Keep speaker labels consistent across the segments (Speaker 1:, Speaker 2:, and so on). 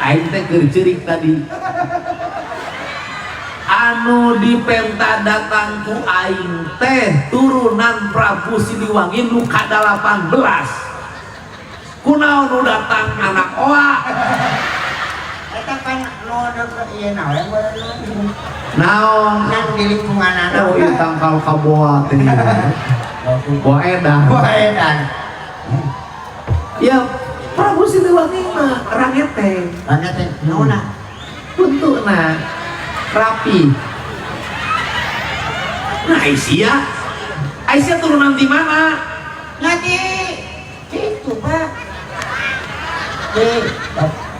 Speaker 1: Aing teh keur ceurik tadi. Anu dipenta datang ku aing teh turunan Prabu Siliwangi nu ka-18. Kunaon nu datang anak oa?
Speaker 2: Eta kan nu deket ieu na we meureun.
Speaker 1: Naon?
Speaker 2: Nang di lingkungan anak.
Speaker 1: Oh, ieu tangkal kaboa teh. Boa edan.
Speaker 2: Boa edan.
Speaker 1: Ya, Prabu Siliwangi mah rangete.
Speaker 2: Rangete naonna?
Speaker 1: Bentukna rapi. Nah, Aisyah, Aisyah turunan di mana?
Speaker 2: Nanti itu, Pak. Di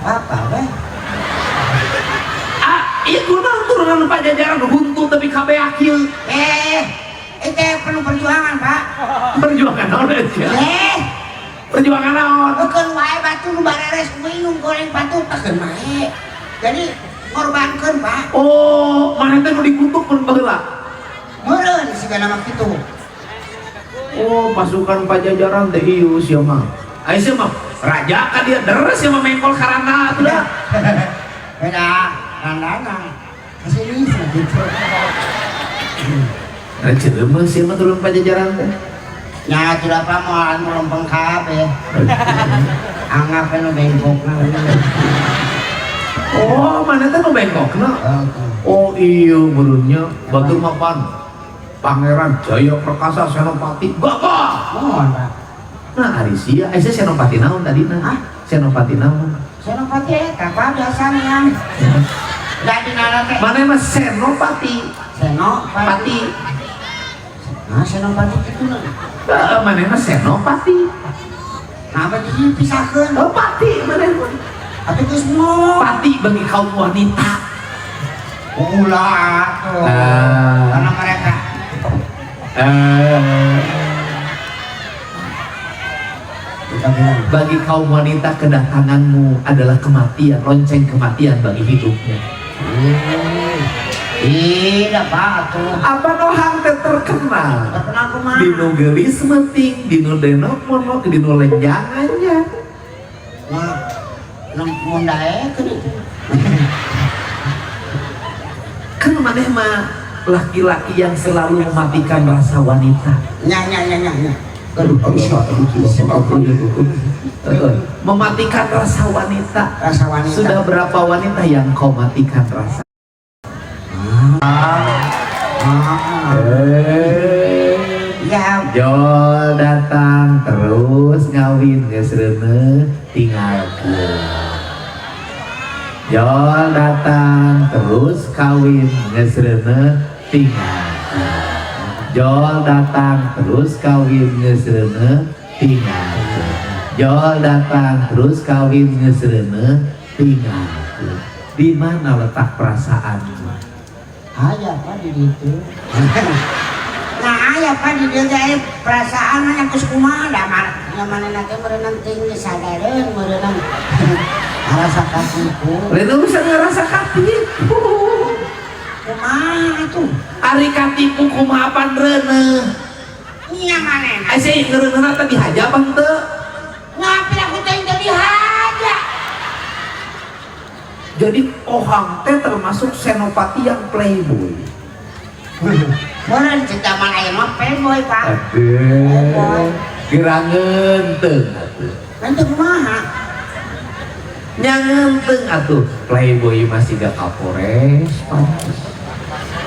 Speaker 2: bapak weh.
Speaker 1: Ah, iya kunaon turunan Pajajaran huntu tapi kabeak ieu?
Speaker 2: Eh, itu penuh perjuangan, Pak.
Speaker 1: Perjuangan naon aja?
Speaker 2: Eh,
Speaker 1: Perjuangan naon?
Speaker 2: Keun wae batu nu bareres minum goreng batu keun wae. Jadi ngorbankeun, Pak.
Speaker 1: Oh, mana teh nu dikutuk mun baheula?
Speaker 2: Meureun sigana mah kitu.
Speaker 1: Oh, pasukan Pajajaran teh ieu sia mah. Aisyah mah raja ka dia deres sia mah mengkol karana atuh dah.
Speaker 2: Beda randana. Kasih gitu.
Speaker 1: Nah, ceuleuh sia mah turun Pajajaran teh.
Speaker 2: Nya atuh apa moal anu lempeng kabeh. Anggap nu bengkokna.
Speaker 1: Oh, mana teh nu bengkokna? Oh iya, meureunnya batur mapan. Pangeran Jaya Perkasa Senopati gagah.
Speaker 2: Mohon, Pak.
Speaker 1: Nah, ari sia, eh Senopati naon tadi nah?
Speaker 2: Hah?
Speaker 1: Senopati naon?
Speaker 2: Senopati eta Pak biasanya. Jadi nana teh
Speaker 1: Mana mah Senopati?
Speaker 2: Senopati.
Speaker 1: Pati.
Speaker 2: Nah, Senopati itu nah.
Speaker 1: Heeh, mana mah Senopati?
Speaker 2: Nah, apa dipisahkeun?
Speaker 1: Oh, pati mana mah?
Speaker 2: Atuh geus mau.
Speaker 1: Pati bagi kaum wanita.
Speaker 2: Ulah atuh.
Speaker 1: Ah.
Speaker 2: Karena mereka
Speaker 1: Eh,
Speaker 2: kita bilang
Speaker 1: bagi kaum wanita kedatanganmu adalah kematian, lonceng kematian bagi hidupnya.
Speaker 2: Tidak, Pak, atuh.
Speaker 1: Apa nohang teh terkenal?
Speaker 2: Terkenal kumaha?
Speaker 1: Dinu geulis meting, dinu denok monok, dinu lenjangannya.
Speaker 2: Wah, mun daekeun itu.
Speaker 1: Kan maneh mah laki-laki yang selalu mematikan rasa wanita.
Speaker 2: Nya nya nya nya nya.
Speaker 1: Mematikan rasa wanita.
Speaker 2: Rasa wanita.
Speaker 1: Sudah berapa wanita yang kau matikan rasa?
Speaker 2: Ah.
Speaker 1: Eh,
Speaker 2: Ya,
Speaker 1: Jol datang terus ngawin geus reuneuh tinggalkeun. Jol datang terus kawin geus reuneuh tinggalkeun. Jol datang terus kawin geus reuneuh tinggalkeun. Jol datang terus kawin geus reuneuh tinggalkeun. Di mana letak perasaanmu?
Speaker 2: Aya Pak di ditu. Nah, aya Pak di dieu teh perasaan nya geus kumaha da nya manehna teh meureunang teuing sadareun meureunang ngarasa katipu.
Speaker 1: Lain bisa ngerasa katipu.
Speaker 2: Kumaha atuh?
Speaker 1: Ari katipu kumaha pan reuneuh?
Speaker 2: Nya manehna.
Speaker 1: Ai sih ngeureuneuhna teh dihaja apa henteu?
Speaker 2: Ngapi aku teh teu dihaja.
Speaker 1: Jadi Ohang teh termasuk senopati yang playboy.
Speaker 2: Meureun cek zaman aya mah playboy, Pak.
Speaker 1: Aduh, geura ngeunteung atuh.
Speaker 2: Nanti kumaha?
Speaker 1: Nya ngeunteung atuh. Playboy masih gak Kapolres, pantes.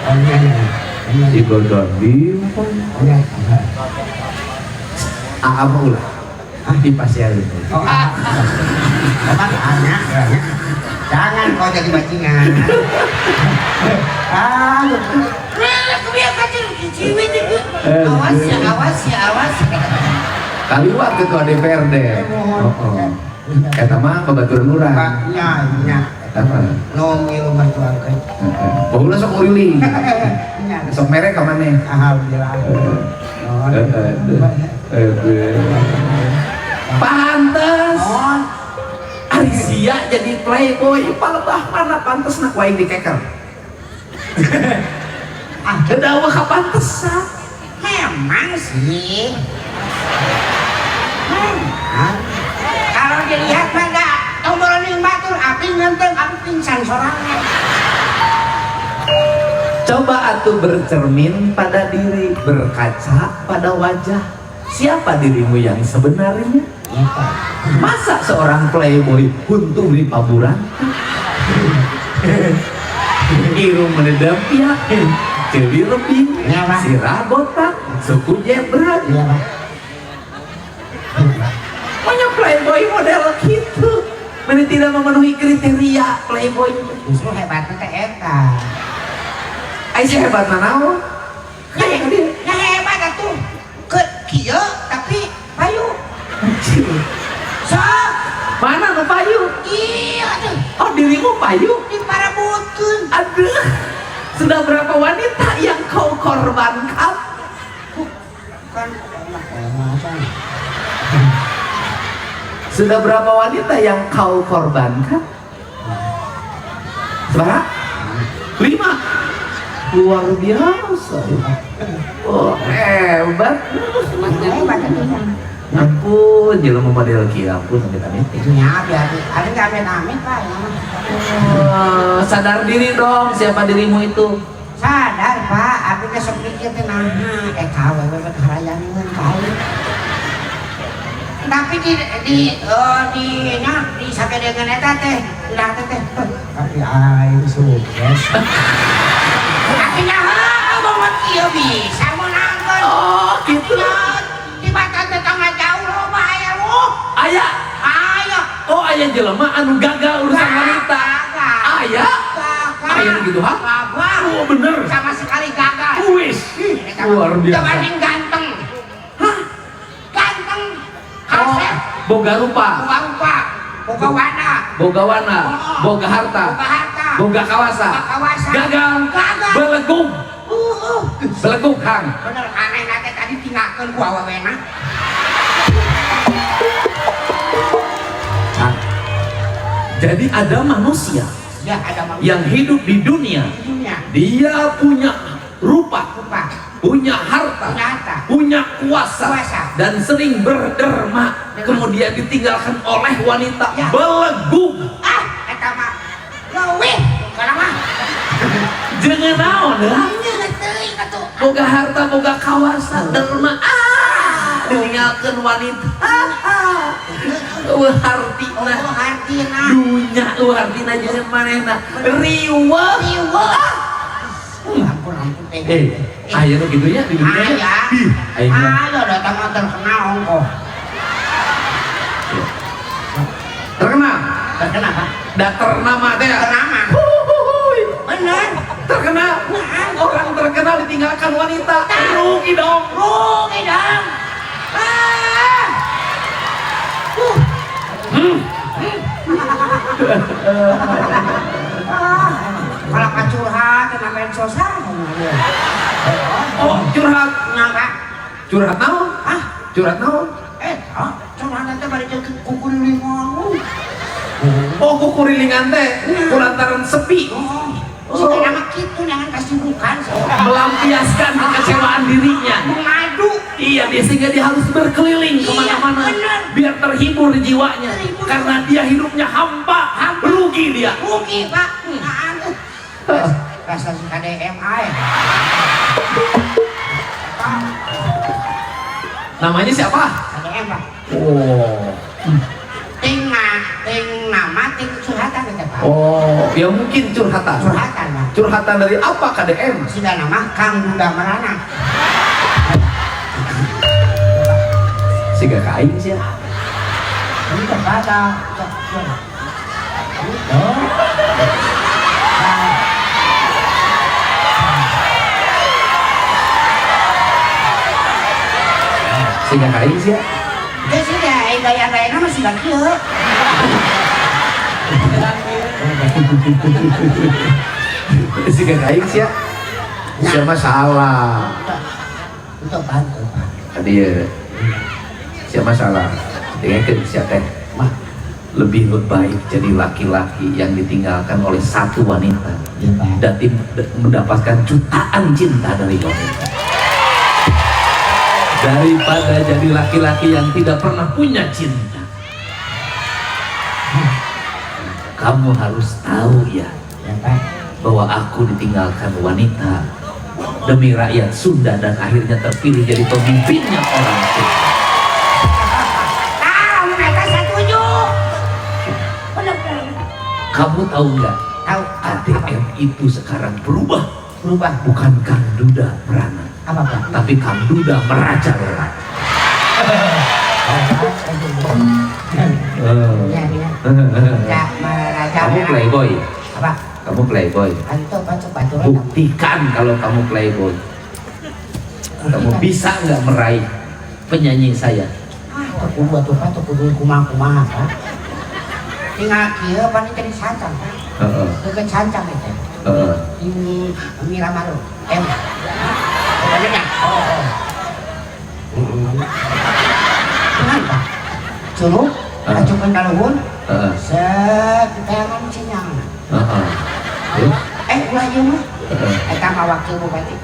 Speaker 2: Oh iya iya.
Speaker 1: Siga Dandi,
Speaker 2: Iya.
Speaker 1: Aa mah ulah. Di pasiareun.
Speaker 2: Oh, ah. Bapak anak, jangan kau jadi bajingan. Ah, awas ya, awas ya, awas.
Speaker 1: Kaliwat ketua DPRD.
Speaker 2: Mohon.
Speaker 1: Oh. Eta mah babaturan urang.
Speaker 2: Pak, nya, nya.
Speaker 1: Eta mah.
Speaker 2: Nu ngilu merjuangkeun.
Speaker 1: Heeh. Baheula sok nguriling.
Speaker 2: Nya.
Speaker 1: Sok mere ka maneh.
Speaker 2: Alhamdulillah.
Speaker 1: Pantes.
Speaker 2: Mohon.
Speaker 1: Ari sia jadi playboy, palebah mana pantes nak waing dikeker.
Speaker 2: Ah,
Speaker 1: Kedawa kapantesan.
Speaker 2: Memang sih. Memang. Kalau dilihat mah enggak tombol ning batu. batur abdi ngenteng abdi pingsan sorangan.
Speaker 1: Coba atuh bercermin pada diri, berkaca pada wajah. Siapa dirimu yang sebenarnya?
Speaker 2: Iya, Pak.
Speaker 1: Masa seorang playboy huntu di paburan? Irung menedam pihak, ceuli rebing,
Speaker 2: Iya, Pak.
Speaker 1: Sirah botak, suku jebret.
Speaker 2: Iya, Pak.
Speaker 1: Punya playboy model gitu. Mana tidak memenuhi kriteria playboy.
Speaker 2: Justru hebatnya teh eta.
Speaker 1: Aisyah hebat mana?
Speaker 2: Ya, ya hebat atuh. Ke kieu tapi payu. Sok.
Speaker 1: Mana nu payu?
Speaker 2: Iya tuh.
Speaker 1: Oh, dirimu payu?
Speaker 2: Diparabutkeun.
Speaker 1: Aduh, sudah berapa wanita yang kau korbankan?
Speaker 2: Kan masa.
Speaker 1: Sudah berapa wanita yang kau korbankan? Seberapa? 5. Luar biasa. Oh, hebat.
Speaker 2: Hebat atuh.
Speaker 1: Ampun, jelema model kieu, ampun, amit amit.
Speaker 2: Nya abi abi, abi nggak amit amit Pak, ya mah.
Speaker 1: Oh, sadar diri dong, siapa dirimu itu?
Speaker 2: Sadar Pak, abi teh sok mikir teh naha, eta awewe teh harayangeun ka aing. Tapi di nya di sakedeungeun eta teh, ulah teh teh. Tapi aing sukses. Tapi nya heuh banget kieu bisa meunangkeun.
Speaker 1: Oh, gitu.
Speaker 2: Di batan tetangga jauh loba aya lu.
Speaker 1: Aya.
Speaker 2: Aya.
Speaker 1: Oh, aya jelema anu gagal urusan wanita.
Speaker 2: Gagal.
Speaker 1: Aya.
Speaker 2: Gagal.
Speaker 1: Aya nu gitu, ha?
Speaker 2: Gagal.
Speaker 1: Oh, bener.
Speaker 2: Sama sekali gagal.
Speaker 1: Wis. Luar biasa.
Speaker 2: Dibanding ganteng.
Speaker 1: Hah?
Speaker 2: Ganteng.
Speaker 1: Oh,
Speaker 2: Kasep.
Speaker 1: boga rupa.
Speaker 2: Boga rupa. Boga wana.
Speaker 1: Boga wana.
Speaker 2: Oh.
Speaker 1: Boga harta.
Speaker 2: Boga harta.
Speaker 1: Boga kawasa.
Speaker 2: Boga kawasa.
Speaker 1: Gagal.
Speaker 2: Gagal.
Speaker 1: Belegug. Belegug, Kang.
Speaker 2: Bener aneh nate tadi tinggalkeun ku awewena.
Speaker 1: Kang. Jadi ada manusia
Speaker 2: Ya, ada manusia
Speaker 1: yang hidup di dunia.
Speaker 2: Di dunia.
Speaker 1: Dia punya rupa,
Speaker 2: Rupa.
Speaker 1: Punya harta,
Speaker 2: Punya harta.
Speaker 1: Punya kuasa,
Speaker 2: Kuasa.
Speaker 1: Dan sering berderma,
Speaker 2: Derma.
Speaker 1: Kemudian ditinggalkan oleh wanita.
Speaker 2: Ya.
Speaker 1: Belegug.
Speaker 2: Ah, eta mah leuwih kana mah.
Speaker 1: Jangan naon ya.
Speaker 2: Nya teuing atuh.
Speaker 1: Boga harta, boga kawasa, derma, ah, ditinggalkan wanita. Ah, eueuh hartina.
Speaker 2: Oh, hartina.
Speaker 1: Dunya eueuh hartina jeung manehna. Riweuh.
Speaker 2: Riweuh. Ampun, ampun teh.
Speaker 1: Aya nu kitu nya di dunia.
Speaker 2: Aya.
Speaker 1: Ih, aing mah.
Speaker 2: Aya datang mah terkenal ongkoh.
Speaker 1: Terkenal.
Speaker 2: Terkenal, Pak.
Speaker 1: Da ternama teh.
Speaker 2: Ternama.
Speaker 1: Huhuhuy.
Speaker 2: Bener.
Speaker 1: Terkenal.
Speaker 2: Nah.
Speaker 1: Orang terkenal ditinggalkan wanita. Rugi dong.
Speaker 2: Rugi dong. Ah. Ah, kalau curhat kena medsosan.
Speaker 1: Oh, curhat.
Speaker 2: Nyangka.
Speaker 1: Curhat naon?
Speaker 2: Hah?
Speaker 1: Curhat naon?
Speaker 2: Ah, curhat teh bari jeung kukurilingan.
Speaker 1: Oh, kukurilingan teh kulantaran sepi.
Speaker 2: Oh. Si nama kitu jangan kasibukan.
Speaker 1: Melampiaskan kekecewaan dirinya.
Speaker 2: Mengadu.
Speaker 1: Iya, dia sehingga dia harus berkeliling
Speaker 2: Iya,
Speaker 1: kemana-mana
Speaker 2: bener.
Speaker 1: Biar terhibur jiwanya.
Speaker 2: Terhibur.
Speaker 1: Karena dia hidupnya hampa,
Speaker 2: Hampa.
Speaker 1: Rugi dia.
Speaker 2: Rugi, Pak. Nah, atuh. Rasa suka DM ae. Pak,
Speaker 1: Namanya siapa?
Speaker 2: KDM, Pak.
Speaker 1: Oh.
Speaker 2: Ting ting nama, ting curhatan gitu, Pak.
Speaker 1: Oh, ya mungkin curhatan.
Speaker 2: Curhatan, Pak.
Speaker 1: Curhatan dari apa KDM?
Speaker 2: Sudah nama Kang Duda Merana.
Speaker 1: Siga ka aing sia.
Speaker 2: Ini kepada. Oh.
Speaker 1: Siga ka aing sia.
Speaker 2: Ya sudah, gaya-gayana mah siga kieu.
Speaker 1: Siga ka aing sia. Sia mah salah.
Speaker 2: Untuk bantu, Pak.
Speaker 1: Tadi ya. Sia mah salah. Dengekeun sia teh.
Speaker 2: Mah,
Speaker 1: Lebih baik jadi laki-laki yang ditinggalkan oleh satu wanita
Speaker 2: ya, Pak.
Speaker 1: Dan mendapatkan jutaan cinta dari wanita, daripada jadi laki-laki yang tidak pernah punya cinta. Kamu harus tahu ya,
Speaker 2: Ya, Pak.
Speaker 1: bahwa aku ditinggalkan wanita demi rakyat Sunda dan akhirnya terpilih jadi pemimpinnya orang Sunda.
Speaker 2: Tahu mereka setuju. Bener, bener.
Speaker 1: Kamu tahu nggak?
Speaker 2: Tahu.
Speaker 1: ATM itu sekarang berubah,
Speaker 2: Berubah.
Speaker 1: Bukan Kang Duda Prana,
Speaker 2: Apa, Pak?
Speaker 1: Tapi Kang Duda merajalela.
Speaker 2: Ya, ya. Ya, merajalela.
Speaker 1: Kamu playboy ya?
Speaker 2: Apa?
Speaker 1: Kamu playboy.
Speaker 2: Anto, baca baca.
Speaker 1: Buktikan kalau kamu playboy. Kamu bisa nggak meraih penyanyi saya?
Speaker 2: Ah, teu kudu atuh, Pak, teu kudu kumaha-kumaha, Pak. Tinggal kieu pan jadi sancang, Pak.
Speaker 1: Heeh.
Speaker 2: Deukeut sancang itu.
Speaker 1: Heeh.
Speaker 2: Di Miramaro. M. Pokoknya. Oh, oh. Dengan, Pak. Curug, acungkeun ka luhur.
Speaker 1: Heeh.
Speaker 2: Set tayangan sinyal.
Speaker 1: Heeh. Terus?
Speaker 2: Eh, ulah ieu mah.
Speaker 1: Heeh.
Speaker 2: Eta mah wakil bupati.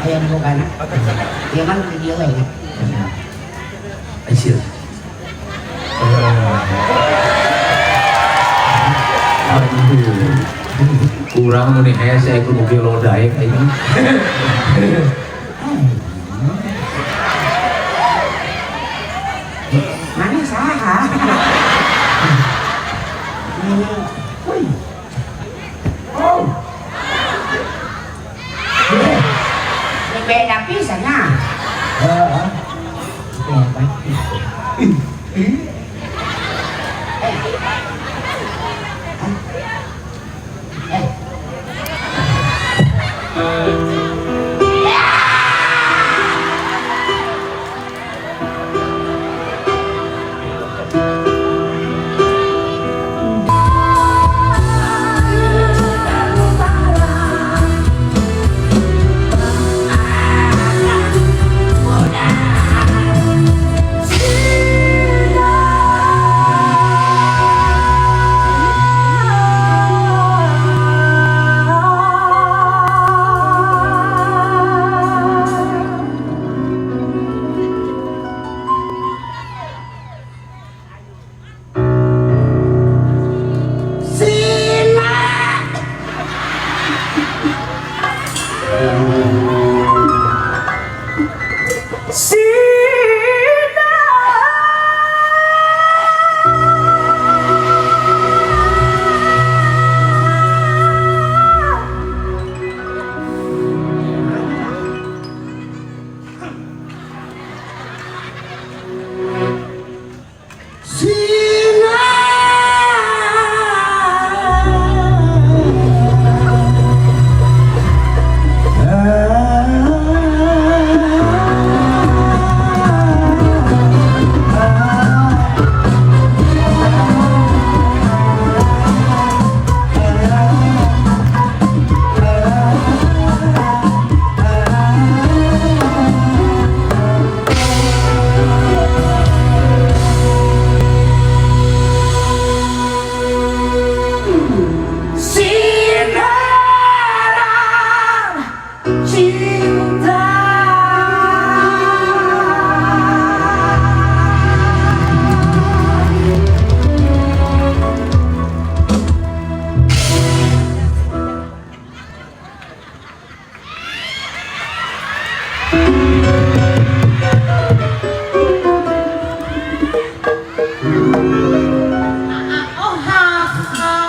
Speaker 2: Aya nu bogana. Ieu mah di dieu we nya.
Speaker 1: Aisyah. Aduh. Kurang muni hese kudu gelo daek aing.
Speaker 2: Mana saha? Wih. Oh. Ini beda pisan nya. Heeh. Beda. Eh. Eh.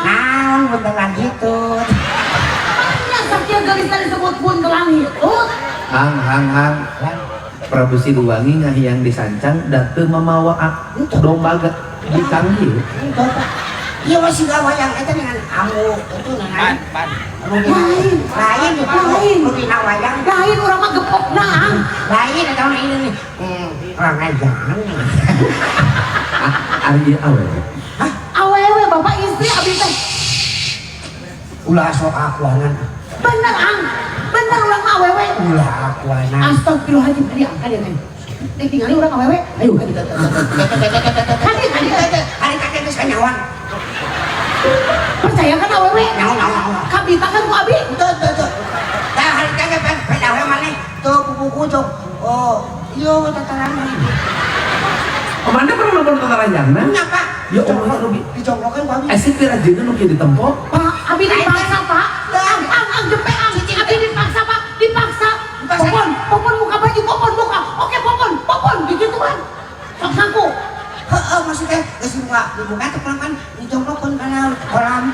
Speaker 2: Naon buntelan hitut.
Speaker 3: Nya sakieu geulisna disebut buntelan hitut.
Speaker 1: Hang hang hang. Prabu Siliwangi ngahiyang disancang da teu mamawa domba di kanggi.
Speaker 2: Iya masih gak wayang eta dengan amu itu dengan lain lain
Speaker 3: Lain.
Speaker 2: nu dina wayang
Speaker 3: Lain urang mah gepokna ang.
Speaker 2: Lain eta mah ini nih orang ajan.
Speaker 1: Ari awewe.
Speaker 3: Awewe bapak istri abdi teh.
Speaker 2: Ulah sok akuanan.
Speaker 3: Bener ang. Bener urang mah awewe.
Speaker 2: Ulah akuanan.
Speaker 3: Astagfirullahaladzim tadi angka dia teh. Ditinggali urang awewe. Ayo kan kita. Hadi hadi.
Speaker 2: Hari kakek geus kanyawan.
Speaker 3: Percaya kan awewe?
Speaker 2: Nyawa nyawa nyawa.
Speaker 3: Kabita kan ku abi.
Speaker 2: Tuh tuh tuh. Tah hari kakek pen pen awewe maneh tuh buku cok. Oh, iya tataran.
Speaker 1: Mana pernah nonton telanjangna?
Speaker 2: Nya, Pak.
Speaker 1: Ya Allah, rugi.
Speaker 2: Dijonglokeun ku abi.
Speaker 1: Esi pira jeung nu kieu ditempo?
Speaker 3: Pak, abi dipaksa, Pak. Ang, ang, ang, jempe, ang. Abi dipaksa, Pak. Dipaksa.
Speaker 2: Dipaksa.
Speaker 3: Popon, popon buka baju, popon buka. Oke, popon, popon, digituan. Sok sangku.
Speaker 2: Heeh, maksudnya geus dibuka, dibuka teh pelan dijonglokeun kana kolam.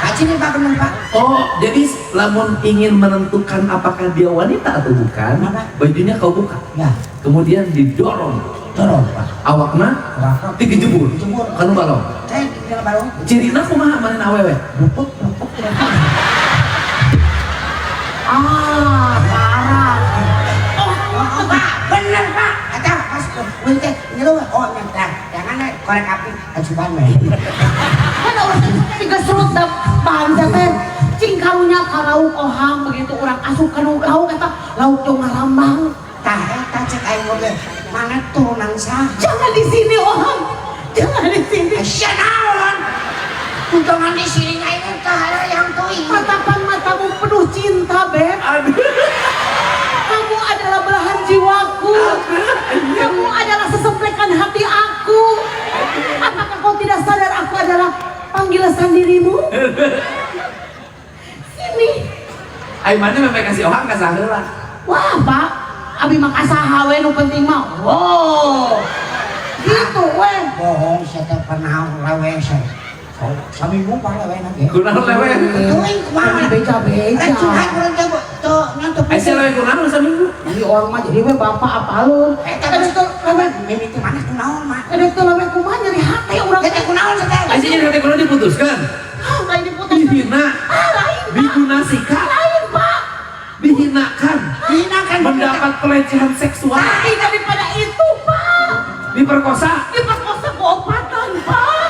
Speaker 2: Kaci nih Pak bener, Pak.
Speaker 1: Oh, jadi lamun ingin menentukan apakah dia wanita atau bukan,
Speaker 2: Apa?
Speaker 1: Bajunya kau buka.
Speaker 2: Ya,
Speaker 1: Kemudian didorong
Speaker 2: dorong, Pak.
Speaker 1: Awakna
Speaker 2: Awakna
Speaker 1: digejebur.
Speaker 2: Dijebur.
Speaker 1: Kanu balong.
Speaker 2: Saya di dalam balong.
Speaker 1: Cirina kumaha manehna awewe?
Speaker 2: Bupuk, bupuk.
Speaker 3: Ah, parah.
Speaker 2: Oh, oh, Pak, bener, Pak. Eta pas euy teh nyeru oh nyentak. Jangan korek api acupan we.
Speaker 3: Kan orang tiga serut da bangsa teh. Cing karunya ka lauk ohang begitu urang asup kana lauk eta lauk jong ngarambang.
Speaker 2: Tah eta cek aing oge mana turunan saha?
Speaker 3: Jangan di sini ohang. Jangan di sini.
Speaker 2: Sia naon? Untungan di sini aing teh yang teuing.
Speaker 3: Tatapan matamu penuh cinta, Beb.
Speaker 1: Aduh.
Speaker 3: Kamu adalah belahan jiwaku. Kamu adalah sesemplekan hati aku. Apakah kau tidak sadar aku adalah panggilan dirimu? Sini.
Speaker 1: Ai mana memang kasih ohang ka saheula.
Speaker 3: Wah, Pak. Abi mah kasaha we nu penting mah. Oh. Gitu we.
Speaker 2: Bohong saya teh pernah lewe saya. Saminggu Pak lewe na ge.
Speaker 1: Kunaon lewe?
Speaker 2: Teuing kumaha?
Speaker 3: Beja-beja.
Speaker 2: Kan curhat urang teh teu ngantuk.
Speaker 1: Ai sia lewe kunaon saminggu?
Speaker 3: Jadi orang mah jadi we bapak apalun.
Speaker 2: Eta
Speaker 3: Ada tuh lewe,
Speaker 2: mimiti mana kunaon mah?
Speaker 3: Ada tuh lewe kumaha nyeri hati urang.
Speaker 2: Eta kunaon teh?
Speaker 1: Ai sia nyeri hati kunaon diputuskan?
Speaker 3: Ah, lain diputus.
Speaker 1: Dihina,
Speaker 3: Ah, lain, Pak.
Speaker 1: digunasika,
Speaker 3: Lain, Pak.
Speaker 1: dihinakan,
Speaker 2: Dihinakan
Speaker 1: mendapat pelecehan seksual,
Speaker 3: Lebih daripada itu, Pak.
Speaker 1: Diperkosa.
Speaker 3: Diperkosa keopatan, Pak.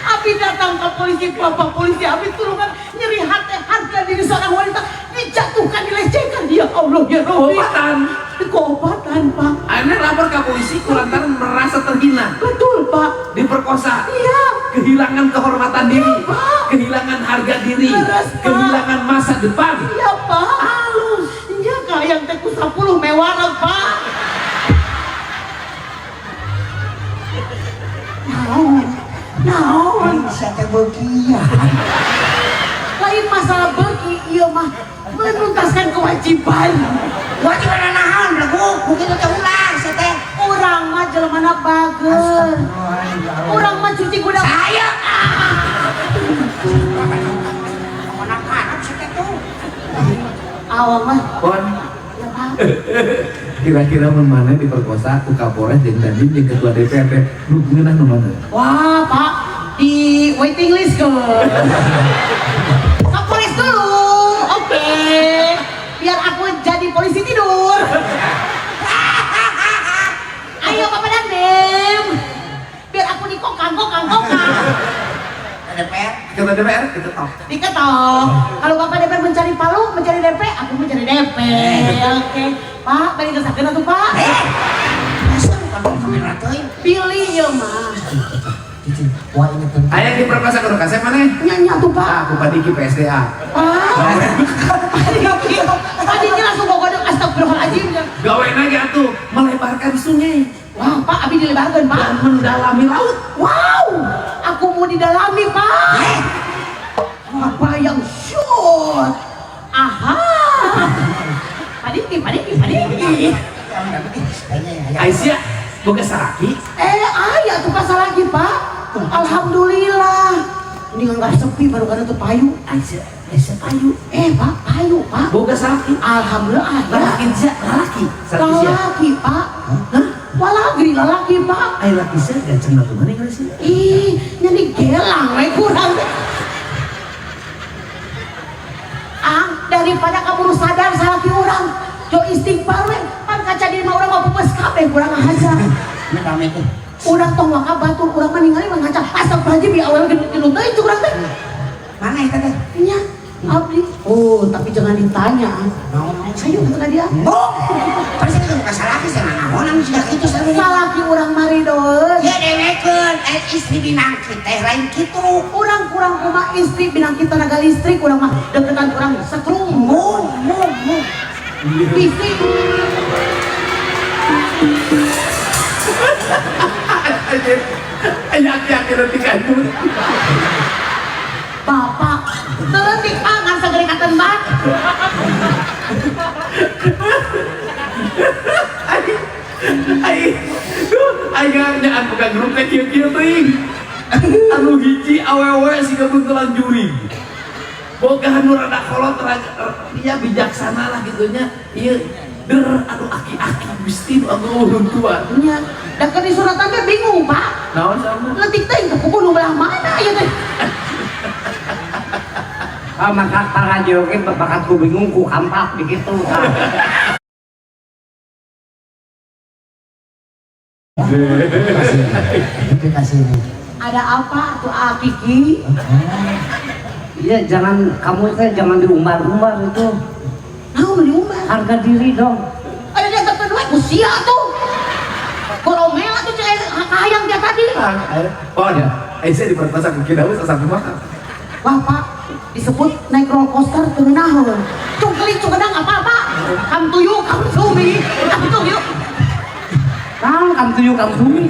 Speaker 3: Abi datang ke polisi, bapak polisi, Abi tulungan nyeri hati harga diri seorang wanita dijatuhkan, dilecehkan. Ya Allah, ya Rabbi.
Speaker 1: Keopatan.
Speaker 3: Keopatan, Pak.
Speaker 1: Akhirnya lapor ke polisi lantaran merasa terhina,
Speaker 3: Betul, Pak.
Speaker 1: Diperkosa,
Speaker 3: Iya.
Speaker 1: Kehilangan kehormatan diri,
Speaker 3: Iya, Pak.
Speaker 1: Kehilangan harga diri,
Speaker 3: Leres, Pak.
Speaker 1: Kehilangan masa depan.
Speaker 3: Iya, Pak. Halus. Iya, Kak, yang teh ku 10 mewah, Pak. Naon? Naon?
Speaker 2: Saya teh beukian.
Speaker 3: Lain masalah beuki, ieu mah menuntaskan kewajiban.
Speaker 2: Kewajiban naon belagu? Mungkin teh ulah saya teh.
Speaker 3: Urang mah jelemana bager. Urang mah cuci gudang.
Speaker 2: Saya. Mana karep saya teh tuh.
Speaker 3: Awang mah.
Speaker 1: Pon,
Speaker 3: Ya, Pak.
Speaker 1: Kira-kira mun mana diperkosa ku Kapolres jeung Dandim jeung Ketua DPRD nu ngeunah nu mana?
Speaker 3: Wah, Pak, di waiting list ke. Kapolres dulu. Oke. Biar aku jadi polisi tidur. Ayo Bapak Dandim. Biar aku dikokang, kokang, kokang.
Speaker 2: DPR.
Speaker 1: Ketua DPR diketok.
Speaker 3: Diketok. Kalau Bapak DPR mencari palu, mencari DP, aku mencari DP. Oke. Pak, balik ke sakit atuh, Pak.
Speaker 2: Eh. Masa bukan kamera teuing.
Speaker 3: Pilih ya, mah.
Speaker 2: Wah ini tentu.
Speaker 1: Aya diperkosa kudu kasep mana?
Speaker 3: Nyanyi tuh, Pak.
Speaker 1: Ah, ku Padiki PSDA.
Speaker 3: Pak. Padiki, Padiki langsung gogodok astagfirullahaladzim.
Speaker 1: Gawe lagi atuh melebarkan sungai
Speaker 3: Wah, Pak, abi dilebarkan, Pak.
Speaker 1: Dan mendalami laut.
Speaker 3: Wow, aku mau didalami, Pak.
Speaker 2: Eh,
Speaker 3: Apa yang shoot? Aha. Padiki, Padiki, Padiki.
Speaker 1: Aisyah boga salaki.
Speaker 3: Eh, aya tuh pasal lagi, Pak. Alhamdulillah. Ini nggak sepi baru karena tuh payu.
Speaker 1: Aisyah, Aisyah payu.
Speaker 3: Eh, Pak, payu, Pak.
Speaker 1: Boga salaki.
Speaker 3: Alhamdulillah aya.
Speaker 1: Lalaki sia, lalaki. Salaki sia.
Speaker 3: Lalaki, Pak.
Speaker 1: Hah?
Speaker 3: Walagri lalaki, Pak.
Speaker 1: Ai laki sia gaceng atuh mana geus sih?
Speaker 3: Ih, nyani gelang we kurang. Ah, daripada kamu sadar salaki orang, jo istighfar we, pan kaca di mah urang mah pupes kabeh kurang aja.
Speaker 2: Ini rame tuh.
Speaker 3: Urang tong waka batur, urang mah ningali mah ngaca. Astagfirullahaladzim ya awal gendut-gendut teuing urang teh.
Speaker 2: Mana itu teh?
Speaker 3: Nya, abdi. Oh, tapi jangan ditanya.
Speaker 2: Naon naon?
Speaker 3: Ayo kata dia.
Speaker 2: Oh, pasti itu bukan salaki sih naonan sudah itu selalu.
Speaker 3: Salaki urang maridoeun.
Speaker 2: Ya dewekeun, eh istri binangkit teh lain kitu.
Speaker 3: Urang kurang kumaha istri binangkit tenaga listrik, urang mah deketan urang setrum.
Speaker 2: Mung, mung, mung.
Speaker 3: Bisi.
Speaker 1: Aya aki-aki leutik atuh.
Speaker 3: Bapak, leutik Pak ngan sagede katen bak.
Speaker 1: Ai, ai nya buka grup teh kieu-kieu teuing. Anu hiji awewe siga buntelan jurig. Boga anu rada kolot ya bijaksana lah gitu nya. Ieu der anu aki-aki Gusti nu anu huntuan.
Speaker 3: Nya, da keur disuratan teh bingung, Pak.
Speaker 1: Naon sama?
Speaker 3: Leutik teh teu kudu belah mana ieu teh.
Speaker 2: Ah maka para oge bakat ku bingung ku kampak begitu tah.
Speaker 3: Ada apa tuh Kiki?
Speaker 2: Iya jangan kamu teh jangan diumbar-umbar itu.
Speaker 3: Naon diumbar?
Speaker 2: Harga diri dong.
Speaker 3: Ada dia terkenal usia tuh. Koromel tuh cek kahayang dia tadi.
Speaker 1: Oh ya, saya diperkosa ku Ki Daus asa kumaha.
Speaker 3: Wah Pak, disebut naik roller coaster teu ngeunaheun. Cungkeling cungkedang apa-apa. Kam tuyu, kam sumi, kam tuyu.
Speaker 2: Kang, kam tuyu, kam sumi.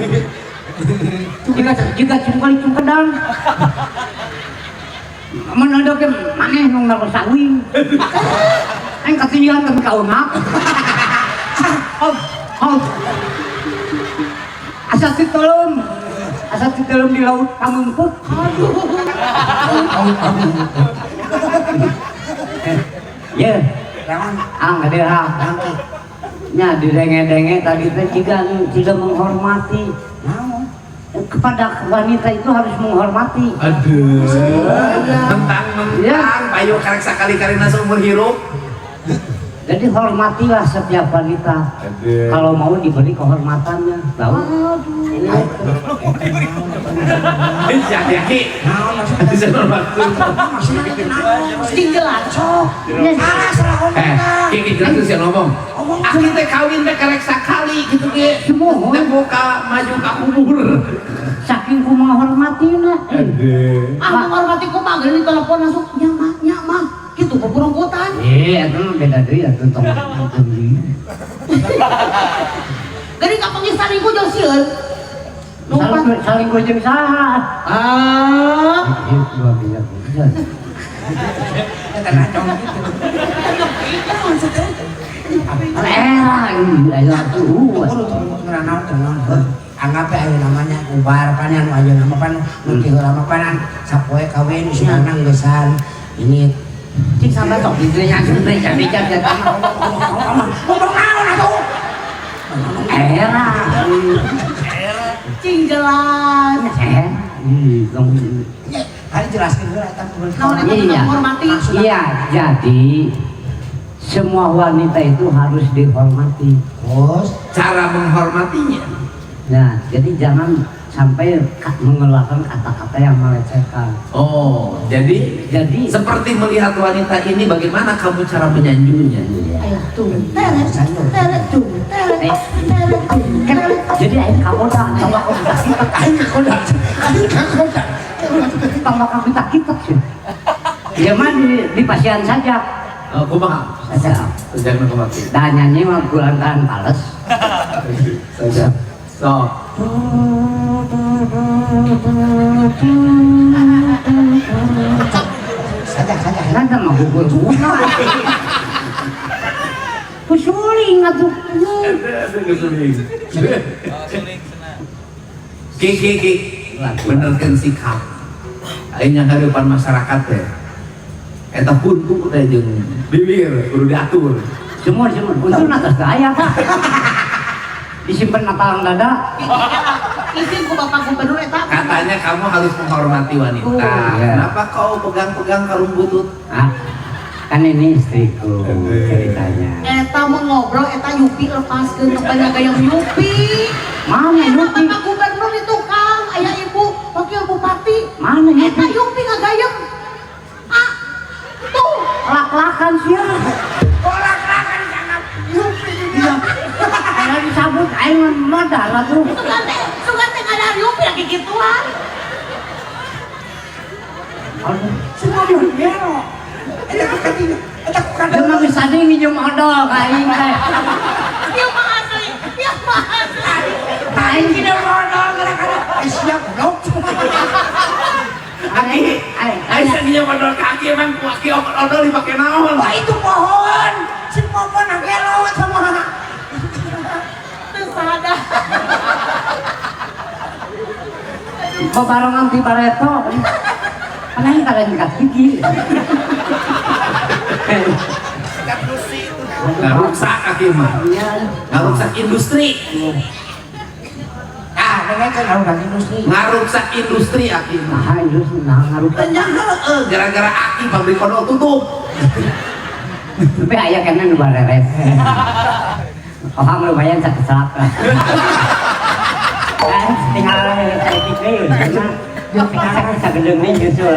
Speaker 2: Jika cungkeling cungkedang. Mun ada ke maneh nu ngarosa uing. Aing katindihan tapi kaungak. Oh, oh. Asa titelem di laut kamungkut.
Speaker 3: Aduh.
Speaker 2: Ya, ang ada ha. Nya didenge-denge tadi teh jiga tidak menghormati. Kepada wanita itu harus menghormati.
Speaker 1: Aduh. Mentang-mentang payu karek sakali-kalina seumur hirup.
Speaker 2: Jadi hormatilah setiap wanita.
Speaker 1: Aduh.
Speaker 2: Kalau mau diberi kehormatannya, tahu?
Speaker 3: Aduh.
Speaker 1: Aki-aki.
Speaker 3: Tinggal cok.
Speaker 1: Ki jelas sih ngomong. Aki teh kawin teh karek sakali gitu ge.
Speaker 2: Semua
Speaker 1: teh boka maju ka kubur.
Speaker 2: Saking ku menghormatina.
Speaker 1: Aduh.
Speaker 3: Ah menghormati ku mah geuning telepon langsung nya mah nya mah. Gitu keburungkutan.
Speaker 2: Iya, itu beda deui atuh tong.
Speaker 3: Geuning ka panggih ku jauh sieun.
Speaker 2: Saling gojeng saha.
Speaker 3: Ah.
Speaker 2: Dua bijak.
Speaker 4: Anggap ayo namanya ubar panan ayo nama pan nu ti heula mah panan sapoe kawin sunana geusan ini
Speaker 2: cing sabar sok dinya bijak bijak
Speaker 4: ngomong naon atuh
Speaker 2: era
Speaker 3: cing jelas
Speaker 4: tadi jelaskeun heula eta
Speaker 3: menghormati.
Speaker 2: Iya, jadi semua wanita itu harus dihormati.
Speaker 4: Terus
Speaker 1: cara menghormatinya.
Speaker 2: Nah, jadi jangan sampai mengeluarkan kata-kata yang melecehkan.
Speaker 1: Oh, jadi seperti melihat wanita ini bagaimana kamu cara menyanjungnya?
Speaker 3: Ayo tuh, teret, teret, tuh, teret, teret, teret.
Speaker 2: Jadi ayo kamu dah, kamu kamu tambah kami tak kita sih. Ya mah di pasien saja.
Speaker 1: Oh, kumaha?
Speaker 2: Saja.
Speaker 1: Saja kumaha.
Speaker 2: Dah nyanyi mah kulantaran pales.
Speaker 1: Saja. So.
Speaker 4: Saja saja.
Speaker 2: Nanti mah gugur bunga. Kusuling atuh.
Speaker 1: Kusuling. Ki ki ki. Benerkeun sikap. Aing yang hadapan masyarakat teh. Eta huntu teh jeung bibir kudu diatur.
Speaker 2: Semua semua untung atas daya Pak. Disimpan matalang dada.
Speaker 3: Izin ku Bapak Gubernur eta.
Speaker 1: Katanya kamu harus menghormati wanita.
Speaker 2: Oh, iya.
Speaker 1: Kenapa kau pegang-pegang karung butut?
Speaker 2: Hah? Kan ini istriku ceritanya.
Speaker 3: Eta mau ngobrol eta Yupi lepaskeun kepada gayung Yupi.
Speaker 2: Mana
Speaker 3: Eta
Speaker 2: Yupi?
Speaker 3: Bapak Gubernur di tukang, aya ibu wakil bupati.
Speaker 2: Mana Yupi?
Speaker 3: Eta Yupi ngagayeng. Ah, tuh.
Speaker 2: Lak-lakan sih.
Speaker 4: Oh, lak-lakan sangat Yupi.
Speaker 2: Iya. Aya disabut aing modal atuh.
Speaker 3: Sugan teh ngadar Yupi lagi gituan.
Speaker 2: Aduh,
Speaker 4: semua gero. Eta ku kadinya, eta ku kadang.
Speaker 2: Dia mah geus tadi nginjem odol ka aing teh.
Speaker 3: Ieu mah asli, ieu mah asli.
Speaker 2: Aing
Speaker 4: tidak
Speaker 1: Aing nyewa odol ka Aki emang ku Aki odol dipake naon?
Speaker 2: Wah itu pohon. Si pohon gelo sama.
Speaker 3: Teu sadar.
Speaker 4: Babarengan di bareto. Panang kalian dekat gigi.
Speaker 1: Ngaruksak Aki mah. Ngaruksak industri.
Speaker 2: Ah, dengekeun ngaruksak industri.
Speaker 1: Ngaruksak industri Aki mah.
Speaker 4: Nah, industri nah ngaruksak.
Speaker 1: Nya heueuh gara-gara Aki pabrik odol tutup.
Speaker 4: Tapi aya kana nu bareres. Ohang lumayan sakeselak lah. Kan tinggal saeutik deui. Tinggal sagedeung we nyusul.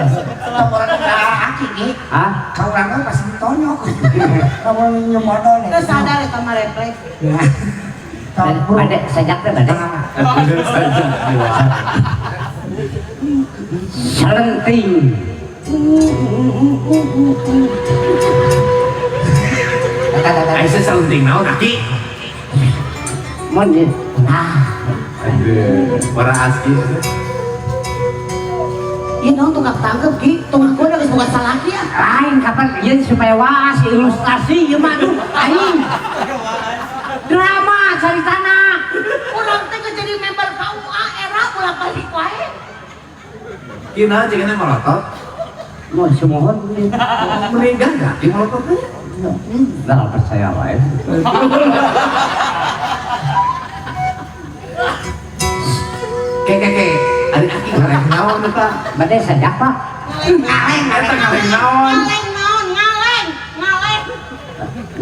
Speaker 2: Laporan ka Aki ge.
Speaker 4: Hah?
Speaker 2: Ka urang mah pasti ditonyok. Lamun nyeum odol.
Speaker 3: Teu sadar eta mah refleks.
Speaker 4: Bade sajak teh bade. Selenting.
Speaker 1: Aisyah selenting naon Aki?
Speaker 4: Mun nah.
Speaker 1: Para aski.
Speaker 3: Ieu naon tukang tangkep Ki? Tong aku udah geus boga salaki ya.
Speaker 4: Lain kapan ieu supaya waas ilustrasi ieu mah aduh aing. Drama caritana.
Speaker 3: Urang teh geus jadi member KUA era ulah balik wae.
Speaker 1: Ki naon jeung molotot?
Speaker 4: Mun sumuhun
Speaker 1: meninggal enggak di molotot teh?
Speaker 4: Enggak percaya wae.
Speaker 1: Ke ari Aki ngaleng naon eta?
Speaker 4: Bade sajak Pak.
Speaker 2: Ngaleng,
Speaker 1: Eta ngaleng naon?
Speaker 3: Ngaleng naon? Ngaleng, ngaleng.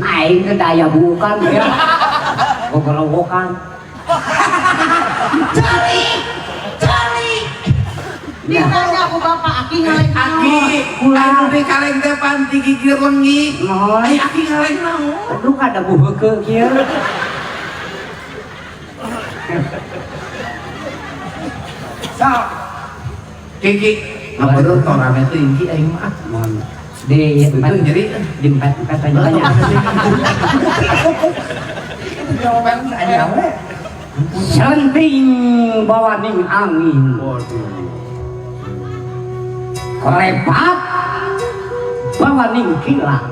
Speaker 4: Aing teh daya bukan ya. Gogorowokan.
Speaker 2: Cari. Cari.
Speaker 3: Ditanya ku bapak Aki ngaleng naon?
Speaker 1: Aki, anu di kaleng teh panti gigir leungit.
Speaker 4: Naon?
Speaker 1: Ai Aki ngaleng naon?
Speaker 4: Aduh kada buheukeun kieu.
Speaker 2: Sok.
Speaker 1: Kiki, ngabodoh tong rame teuing Ki aing mah.
Speaker 4: Mohon di
Speaker 1: Itu jadi
Speaker 4: di empat-empat aja banyak.
Speaker 2: Itu jawaban aja we.
Speaker 4: Selenting bawaning angin.
Speaker 1: Waduh.
Speaker 4: Kolepat bawaning kilat.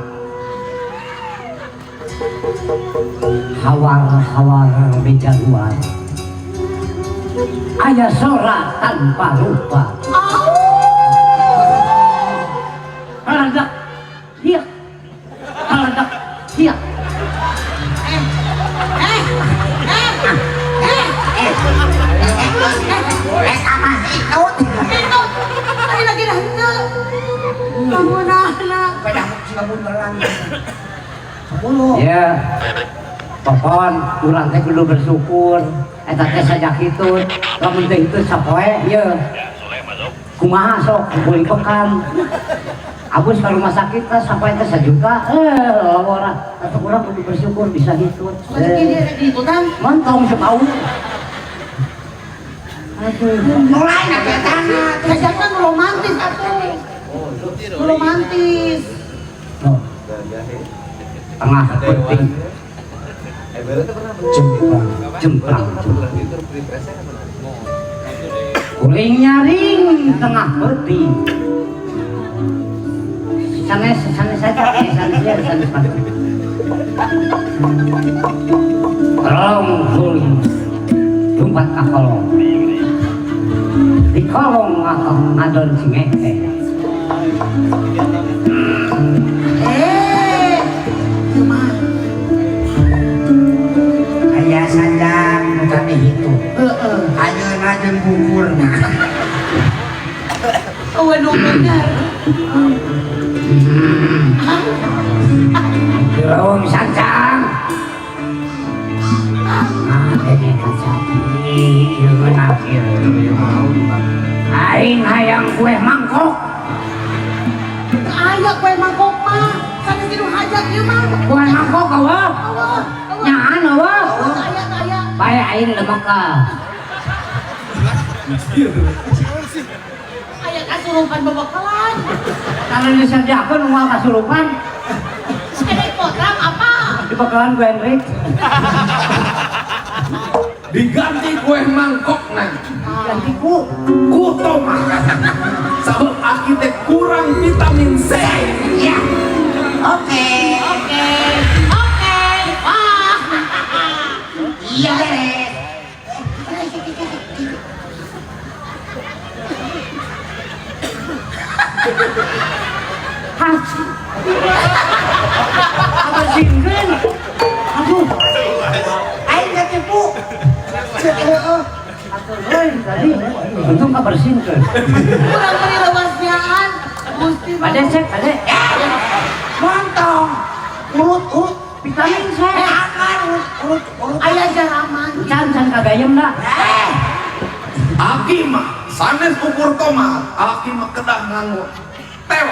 Speaker 4: Hawar-hawar beja luar. Aya sora tanpa lupa. Meledak hiak. Meledak hiak.
Speaker 2: Sama ikut.
Speaker 3: Ikut. Tadi lagi dah henteu. Bangunana.
Speaker 2: Beda siga belang. 10.
Speaker 4: Ya. Popon urang teh kudu bersyukur. Eta teh sajak hitut. Lamun teh hitut sapoe ieu. Kumaha sok kumpul pekan. Abus ke rumah sakit lah sampai teh 1 juta. Lawara. Atuh urang kudu bersyukur bisa hitut.
Speaker 3: Rezeki dia rek dihitutan.
Speaker 4: Montong sok au. Aduh.
Speaker 2: Mulai na petana.
Speaker 3: Sajakna nu romantis atuh. Nu romantis.
Speaker 4: Tuh. Tengah penting. Jemplang, jemplang. Kuling nyaring tengah peti. Sanes, sanes saja, sanes ya, sanes mati. Kolong guling, lompat ka kolong. Di kolong ngadon cingeke.
Speaker 3: Cuma
Speaker 2: Aya sajak nu tadi hitung.
Speaker 3: heeh.
Speaker 2: Ayeuna jeung bukurna.
Speaker 3: Eueuh nu bener.
Speaker 4: Leuweung sancang. Ah, ini kacapi, ieu nakir. Aing hayang kue mangkok.
Speaker 3: Aya kue mangkok mah. Sanes nu hajat ieu mah.
Speaker 4: Kue mangkok eueuh.
Speaker 3: Eueuh.
Speaker 4: Nyaan eueuh.
Speaker 3: Aya aya.
Speaker 4: Bae aing lemek ka.
Speaker 3: Aya kasurupan babakalan.
Speaker 4: Kalau disediakeun moal kasurupan,
Speaker 3: Ada potram apa?
Speaker 4: dibakalan ku Hendrik.
Speaker 1: Diganti kue mangkokna.
Speaker 4: Ganti ku.
Speaker 1: Ku tomat. Sabab aki teh kurang vitamin C.
Speaker 2: Ya. Oke.
Speaker 3: Oke. Oke. Wah.
Speaker 2: Iya beres.
Speaker 4: Haji. Apa singkeun? Aduh.
Speaker 2: Aing ketipu. Heeh.
Speaker 4: Atuh tadi. Untung kabersinkeun.
Speaker 3: Kurang beri lewasnyaan. Gusti.
Speaker 4: Ade cek, ade.
Speaker 2: Montong. Urut urut
Speaker 4: Vitamin C.
Speaker 2: Akan urut urut urut.
Speaker 3: Aya jaraman.
Speaker 4: Can can kagayem da.
Speaker 1: Aki mah sanes ukur tomat, aki mah kedah nganggo tel.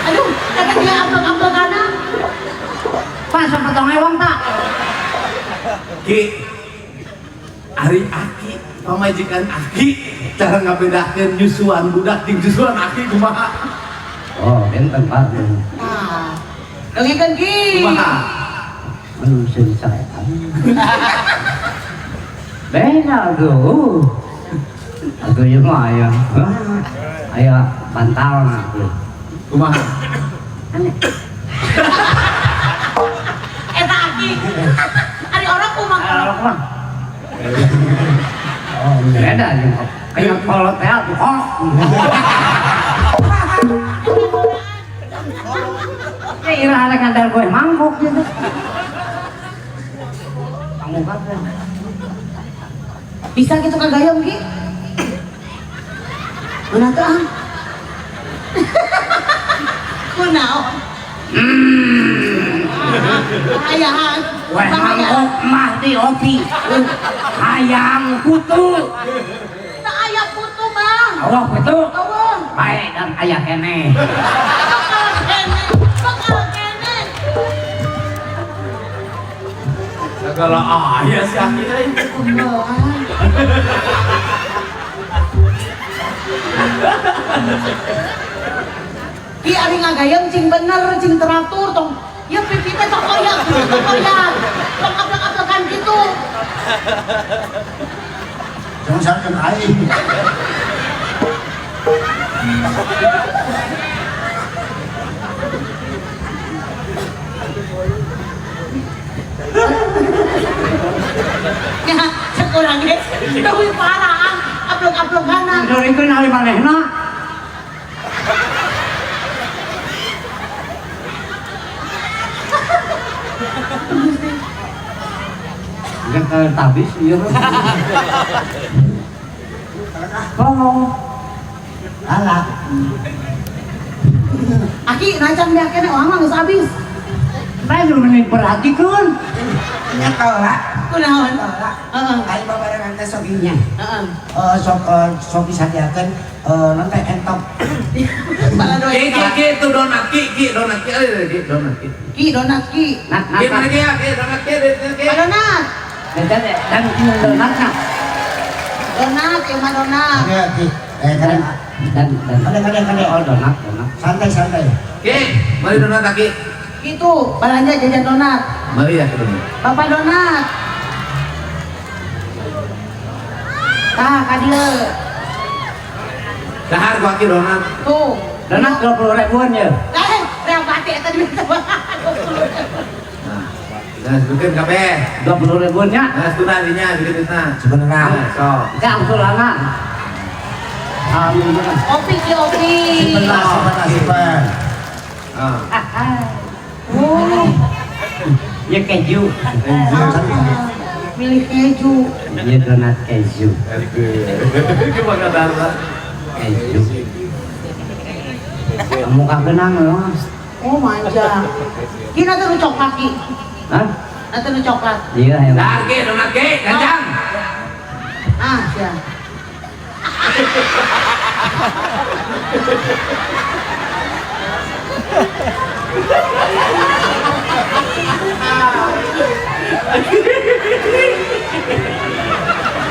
Speaker 3: Aduh, kata dia aplok-aplokana.
Speaker 4: Pak sapotong ewang tak?
Speaker 1: Ki, ari aki, pamajikan aki, cara ngabedakeun nyusuan budak jeung nyusuan aki kumaha?
Speaker 4: Oh, benten Pak.
Speaker 3: Nah. Dongengkeun Ki.
Speaker 1: Kumaha?
Speaker 4: Aduh, susah ya. Beda tuh. Aduh, ieu mah aya. Aya bantalna tuh.
Speaker 1: Kumaha?
Speaker 4: Aneh.
Speaker 3: Eta aki. Ari orang kumaha?
Speaker 4: Orang mah. Oh, beda jeung kayak kolot teh tuh kolot. Ya ira arek ngantar kue mangkok gitu. Kamu kan.
Speaker 3: Bisa gitu kagayam Ki? Mana tuh ah? Kunaon? Ayahan.
Speaker 4: Kue mangkok mah di opi. Hayang kutu.
Speaker 3: Tak aya kutu mah.
Speaker 4: Awah kutu.
Speaker 3: Awah.
Speaker 4: Bae dan aya keneh.
Speaker 3: Bakal kene, bakal kene.
Speaker 1: Segala aya si aki euy.
Speaker 3: Ki ari ngagayem cing bener, cing teratur tong. Ya pipi teh sok koyak, sok koyak. Tong aplak-aplakan gitu.
Speaker 2: Jangan sampai aing.
Speaker 3: Ya, cek urang ge. Leuwih parah, aplok-aplokana.
Speaker 4: Dorikeun ari manehna. Enggak ke tabis ieu. Oh.
Speaker 2: Alah.
Speaker 3: Aki rancang dia kene orang mah geus habis.
Speaker 4: Bae nu mending perhatikeun.
Speaker 2: Nya kaula.
Speaker 3: Kunaon?
Speaker 2: Kaula.
Speaker 3: Heeh.
Speaker 2: Ai babarengan teh soginya.
Speaker 3: Heeh.
Speaker 2: Sok sok disadiakeun non teh entok.
Speaker 1: Ki ki ki itu donat ki ki donat ki ki donat ki.
Speaker 3: Ki donat ki.
Speaker 4: Nah,
Speaker 1: Ki mana ki ya ki donat ki ki.
Speaker 3: Donat.
Speaker 4: Dan dan donatna.
Speaker 3: Donat, ieu mah donat.
Speaker 2: Ya ki. Dan
Speaker 4: dan
Speaker 2: kadang-kadang
Speaker 4: oh donat donat.
Speaker 2: Santai santai.
Speaker 1: Ki, mari donat aki.
Speaker 3: Gitu, belanja jajan donat.
Speaker 1: Mari ya ke donat.
Speaker 3: Bapak donat. Tah, ka dieu.
Speaker 1: Dahar ku aki donat.
Speaker 3: Tuh.
Speaker 4: Donat 20 ribuan ya.
Speaker 3: Eh, reang batik eta duit 20.
Speaker 1: Nah, sebutkeun kabeh.
Speaker 4: 20 ribuan nya.
Speaker 1: Nah, setuna dinya bikin duitna.
Speaker 2: Sebenarnya.
Speaker 1: Nah, sok.
Speaker 4: Kang sulana. Alhamdulillah.
Speaker 3: Opi ki opi.
Speaker 2: Simpen simpen simpen.
Speaker 1: Ah.
Speaker 3: Oh,
Speaker 4: Ya keju.
Speaker 3: milih keju.
Speaker 4: Ya donat keju.
Speaker 1: Gimana darah?
Speaker 4: Keju. Kamu kagenang loh.
Speaker 3: Oh manja. Ki nanti nu coklat ki.
Speaker 4: Hah?
Speaker 3: Nanti nu coklat.
Speaker 4: Iya, ya.
Speaker 1: Dahar ki donat ki, gancang.
Speaker 3: Ah, ya.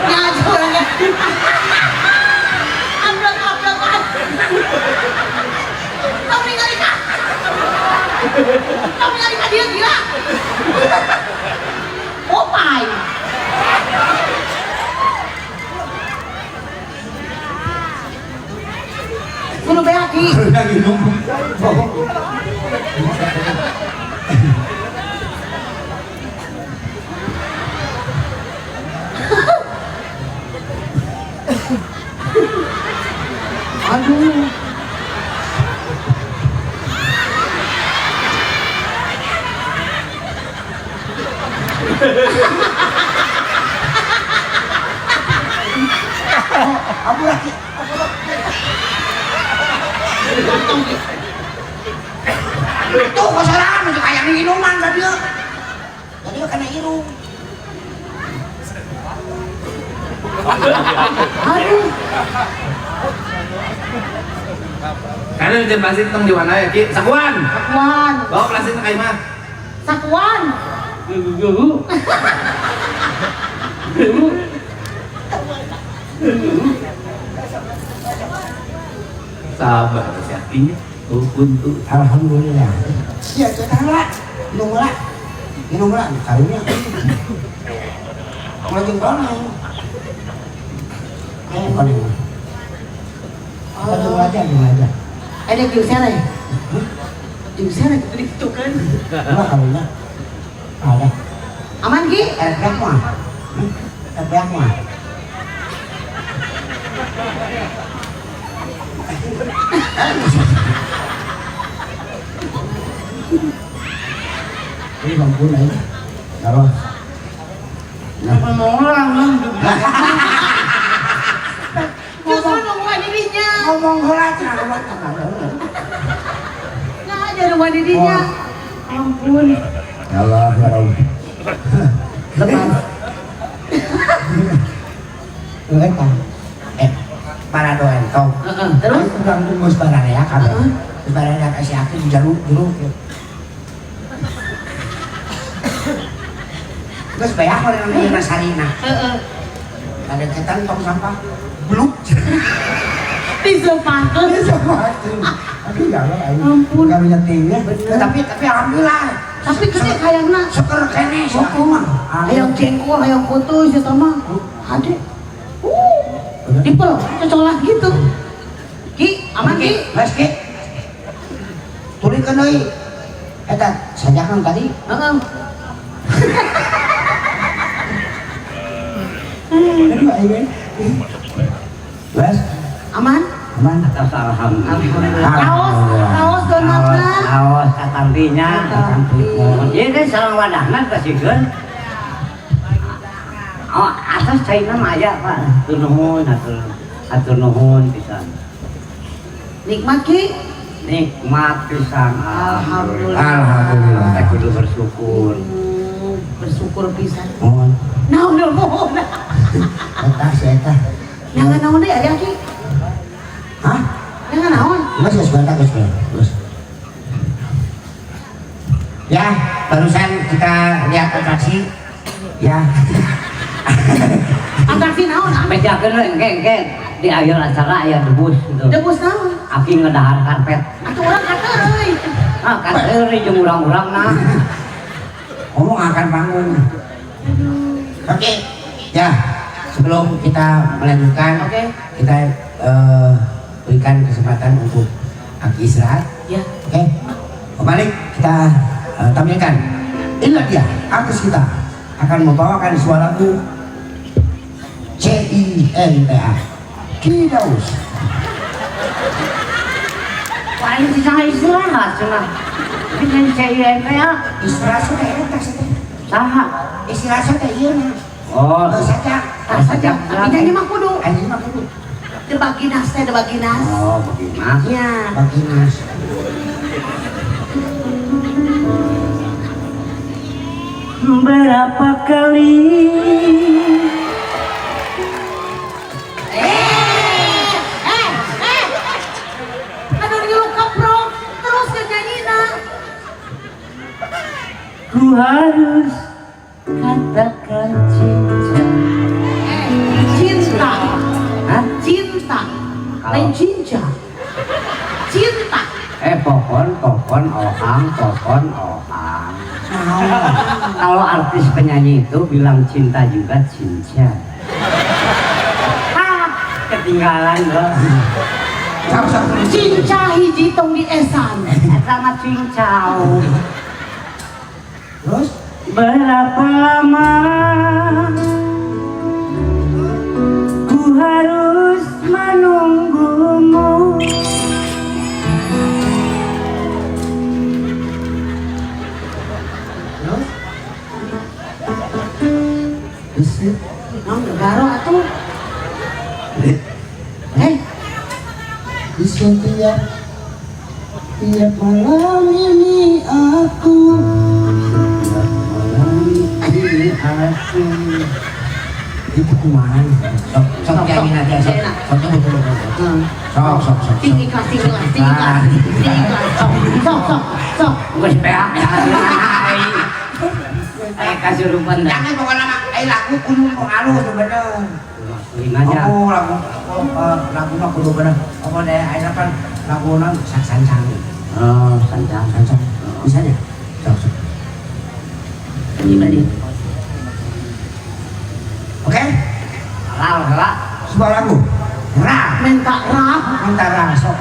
Speaker 3: Ya aja orangnya. Amblek-amblekan. Kamu ningali ka. Kamu ningali ka dia gila. Popeye. Kudu beak Ki. Aduh.
Speaker 2: Abu lagi. Tuh kosoran masih kayak minuman tadi. Tadi kena irung.
Speaker 3: Aduh.
Speaker 1: Karena jam plastik tong di mana ya Ki? Sakuan.
Speaker 3: Sakuan.
Speaker 1: Bawa plastik ke imah.
Speaker 3: Sakuan.
Speaker 1: Sabar si hatinya. Oh, untuk
Speaker 2: alhamdulillah. Iya, cetan lah. Minum lah. Minum lah karunya. Mulai koneng. Ayo koneng. Tunggu aja, tunggu aja.
Speaker 3: Ada jeung sana ya? Jeung sana gitu gitu kan.
Speaker 2: Enggak karunya. Ada.
Speaker 3: Aman Ki?
Speaker 2: Beak mah. Beak mah. Ini bangku lain. Taruh.
Speaker 1: Apa mau orang lah?
Speaker 3: Justru nungguan dirinya.
Speaker 2: Ngomong heula cenah.
Speaker 3: Nggak ada nungguan dirinya. Ampun.
Speaker 2: Ya Allah, ya Allah.
Speaker 3: Lepas.
Speaker 2: Lepas. Para doain kau.
Speaker 3: Terus?
Speaker 2: Kurang tunggu sebarang ya kabeh. Sebarang ya kasih aku di jalur dulu. Terus bayar orang yang namanya Sarina. Ada ketan tong sampah, bluk.
Speaker 3: Disepakkan.
Speaker 2: Disepakkan. Aduh ya Allah,
Speaker 3: ampun.
Speaker 2: Karunya tinggi. Tapi alhamdulillah.
Speaker 3: Tapi gede kayaknya.
Speaker 2: Seker kene sih aku mah.
Speaker 3: Hayang jengkol, hayang putus ya mah. Ade. Dipel, cocolah gitu. Ki, aman Ki?
Speaker 2: Mas Ki. Tulikeun deui. Eta sajakan tadi.
Speaker 3: Heeh.
Speaker 2: Mas,
Speaker 3: aman?
Speaker 2: Aman.
Speaker 4: Atas alhamdulillah.
Speaker 3: Kaos, kaos donatna.
Speaker 4: Kaos katampinya. Ieu teh sareng wadahna kasihkeun. Oh, atas caina mah aya, Pak. Atur nuhun, atur nuhun pisan.
Speaker 3: Nikmat Ki?
Speaker 4: Nikmat pisan.
Speaker 3: Alhamdulillah.
Speaker 2: Alhamdulillah.
Speaker 4: Kita kudu bersyukur.
Speaker 3: Bersyukur pisan.
Speaker 2: Mohon.
Speaker 3: Naon mohon.
Speaker 2: Eta si eta.
Speaker 3: Nyangan naon deui aya Ki?
Speaker 2: Hah?
Speaker 3: Nyangan naon?
Speaker 2: Geus geus bentar geus geus. Ya, barusan kita lihat atraksi. Ya.
Speaker 3: Atraksi naon?
Speaker 4: Bejakeun we engke-engke di akhir acara aya debus gitu.
Speaker 3: Debus naon?
Speaker 4: Aki ngedahar karpet.
Speaker 3: Atuh urang kateureuy.
Speaker 4: Ah, kateureuy jeung urang-urangna.
Speaker 2: Ngomong akan bangun. Oke, ya sebelum kita melanjutkan, kita berikan kesempatan untuk Aki istirahat.
Speaker 3: Ya.
Speaker 2: Oke, kembali kita tampilkan. Inilah dia artis kita akan membawakan suara lagu CINTA Ki Daus.
Speaker 4: Wah ini bisa istirahat cenah. Ini CINTA
Speaker 2: istirahat sudah eta sih.
Speaker 4: Saha?
Speaker 2: Istirahat teh ieu mah.
Speaker 4: Oh,
Speaker 2: sajak.
Speaker 3: Sajak. Tapi nyanyi mah kudu.
Speaker 2: Nyanyi mah kudu.
Speaker 3: Debaginas teh debaginas.
Speaker 4: Oh, baginas.
Speaker 3: Ya.
Speaker 2: Baginas.
Speaker 4: Berapa kali
Speaker 3: aduh ngilu kaprok terus ke nyanyina.
Speaker 4: Ku harus Katakan cinta.
Speaker 3: Eh, cinta.
Speaker 4: Hah?
Speaker 3: Cinta. Lain cinca. Cinta.
Speaker 4: Eh, popon, popon, ohang, popon, ohang. Kalau artis penyanyi itu bilang cinta juga cinca. Hah, ketinggalan loh.
Speaker 2: Sok sok.
Speaker 3: Cinca hiji tong di esan.
Speaker 4: Sama cincau.
Speaker 2: Terus?
Speaker 4: Berapa lama ku harus menunggumu?
Speaker 2: Terus? Terus?
Speaker 3: Nong garo atuh. Eh,
Speaker 2: Di setiap tiap malam ini aku.
Speaker 4: Setiap malam ini aku.
Speaker 2: Itu kumaha? Sok sok nyanyi nanti sok. Sok tunggu tunggu tunggu. Sok sok sok.
Speaker 3: Sing ikhlas, sing ikhlas, sing ikhlas, sing ikhlas. Sok, sok, sok, sok.
Speaker 4: Geus beak ya. Ayo kasurupan dah.
Speaker 2: Jangan pokoknya mah eh lagu kudu nu alus tuh bener.
Speaker 4: Lima aja.
Speaker 2: Oh, lagu oh, lagu mah kudu bener. Apa deh ayeuna kan laguna sancang.
Speaker 4: Oh, sancang.
Speaker 2: Sancang. Bisa nya? Sok sok.
Speaker 4: Ini tadi.
Speaker 2: Oke?
Speaker 4: Halal, halal.
Speaker 2: Sebuah lagu. Ra.
Speaker 3: Minta rap.
Speaker 2: Minta ra sok.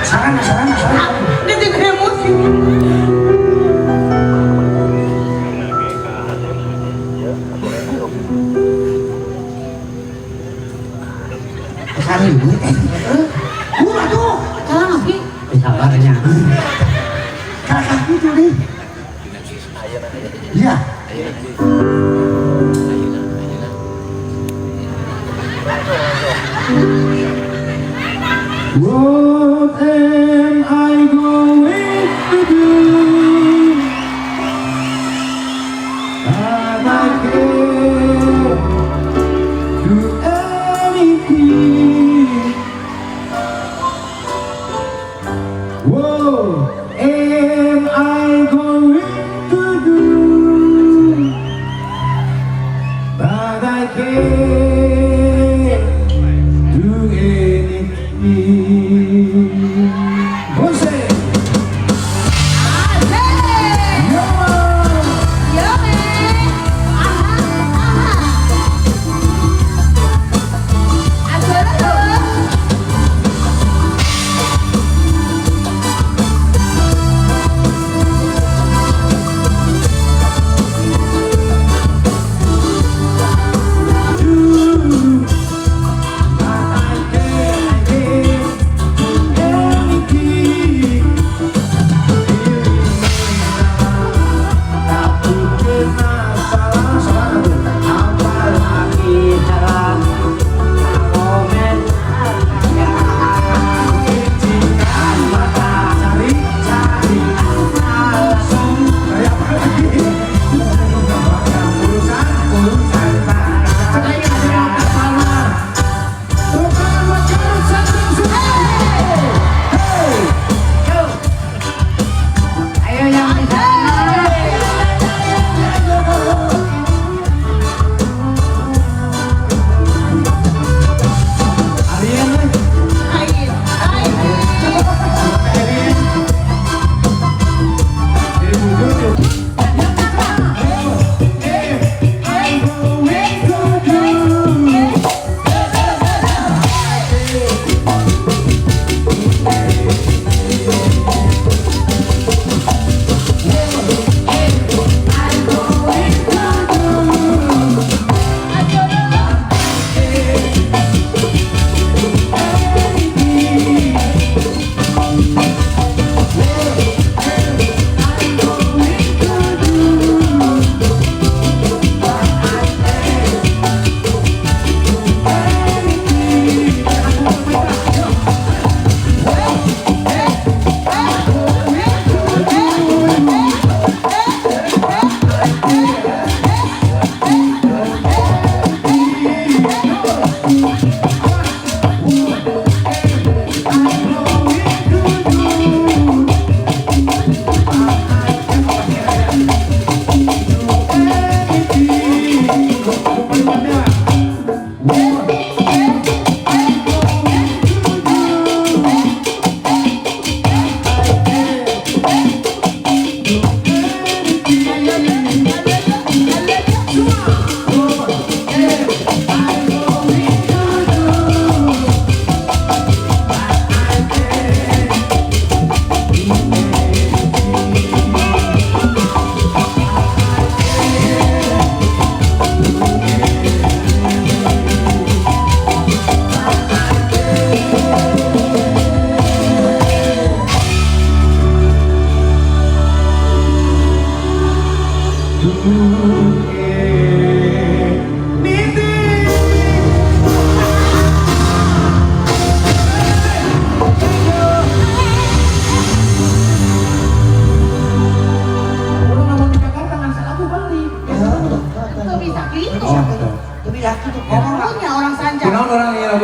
Speaker 2: Saran, saran, saran.
Speaker 3: Dia juga emosi.
Speaker 2: Sari duit eh. Ulah tuh.
Speaker 3: Salah lagi.
Speaker 4: Sabarnya.
Speaker 2: Kakak itu nih. Iya.
Speaker 1: What am I going to do? But I can't do anything. What am I going to do? But I can't do anything.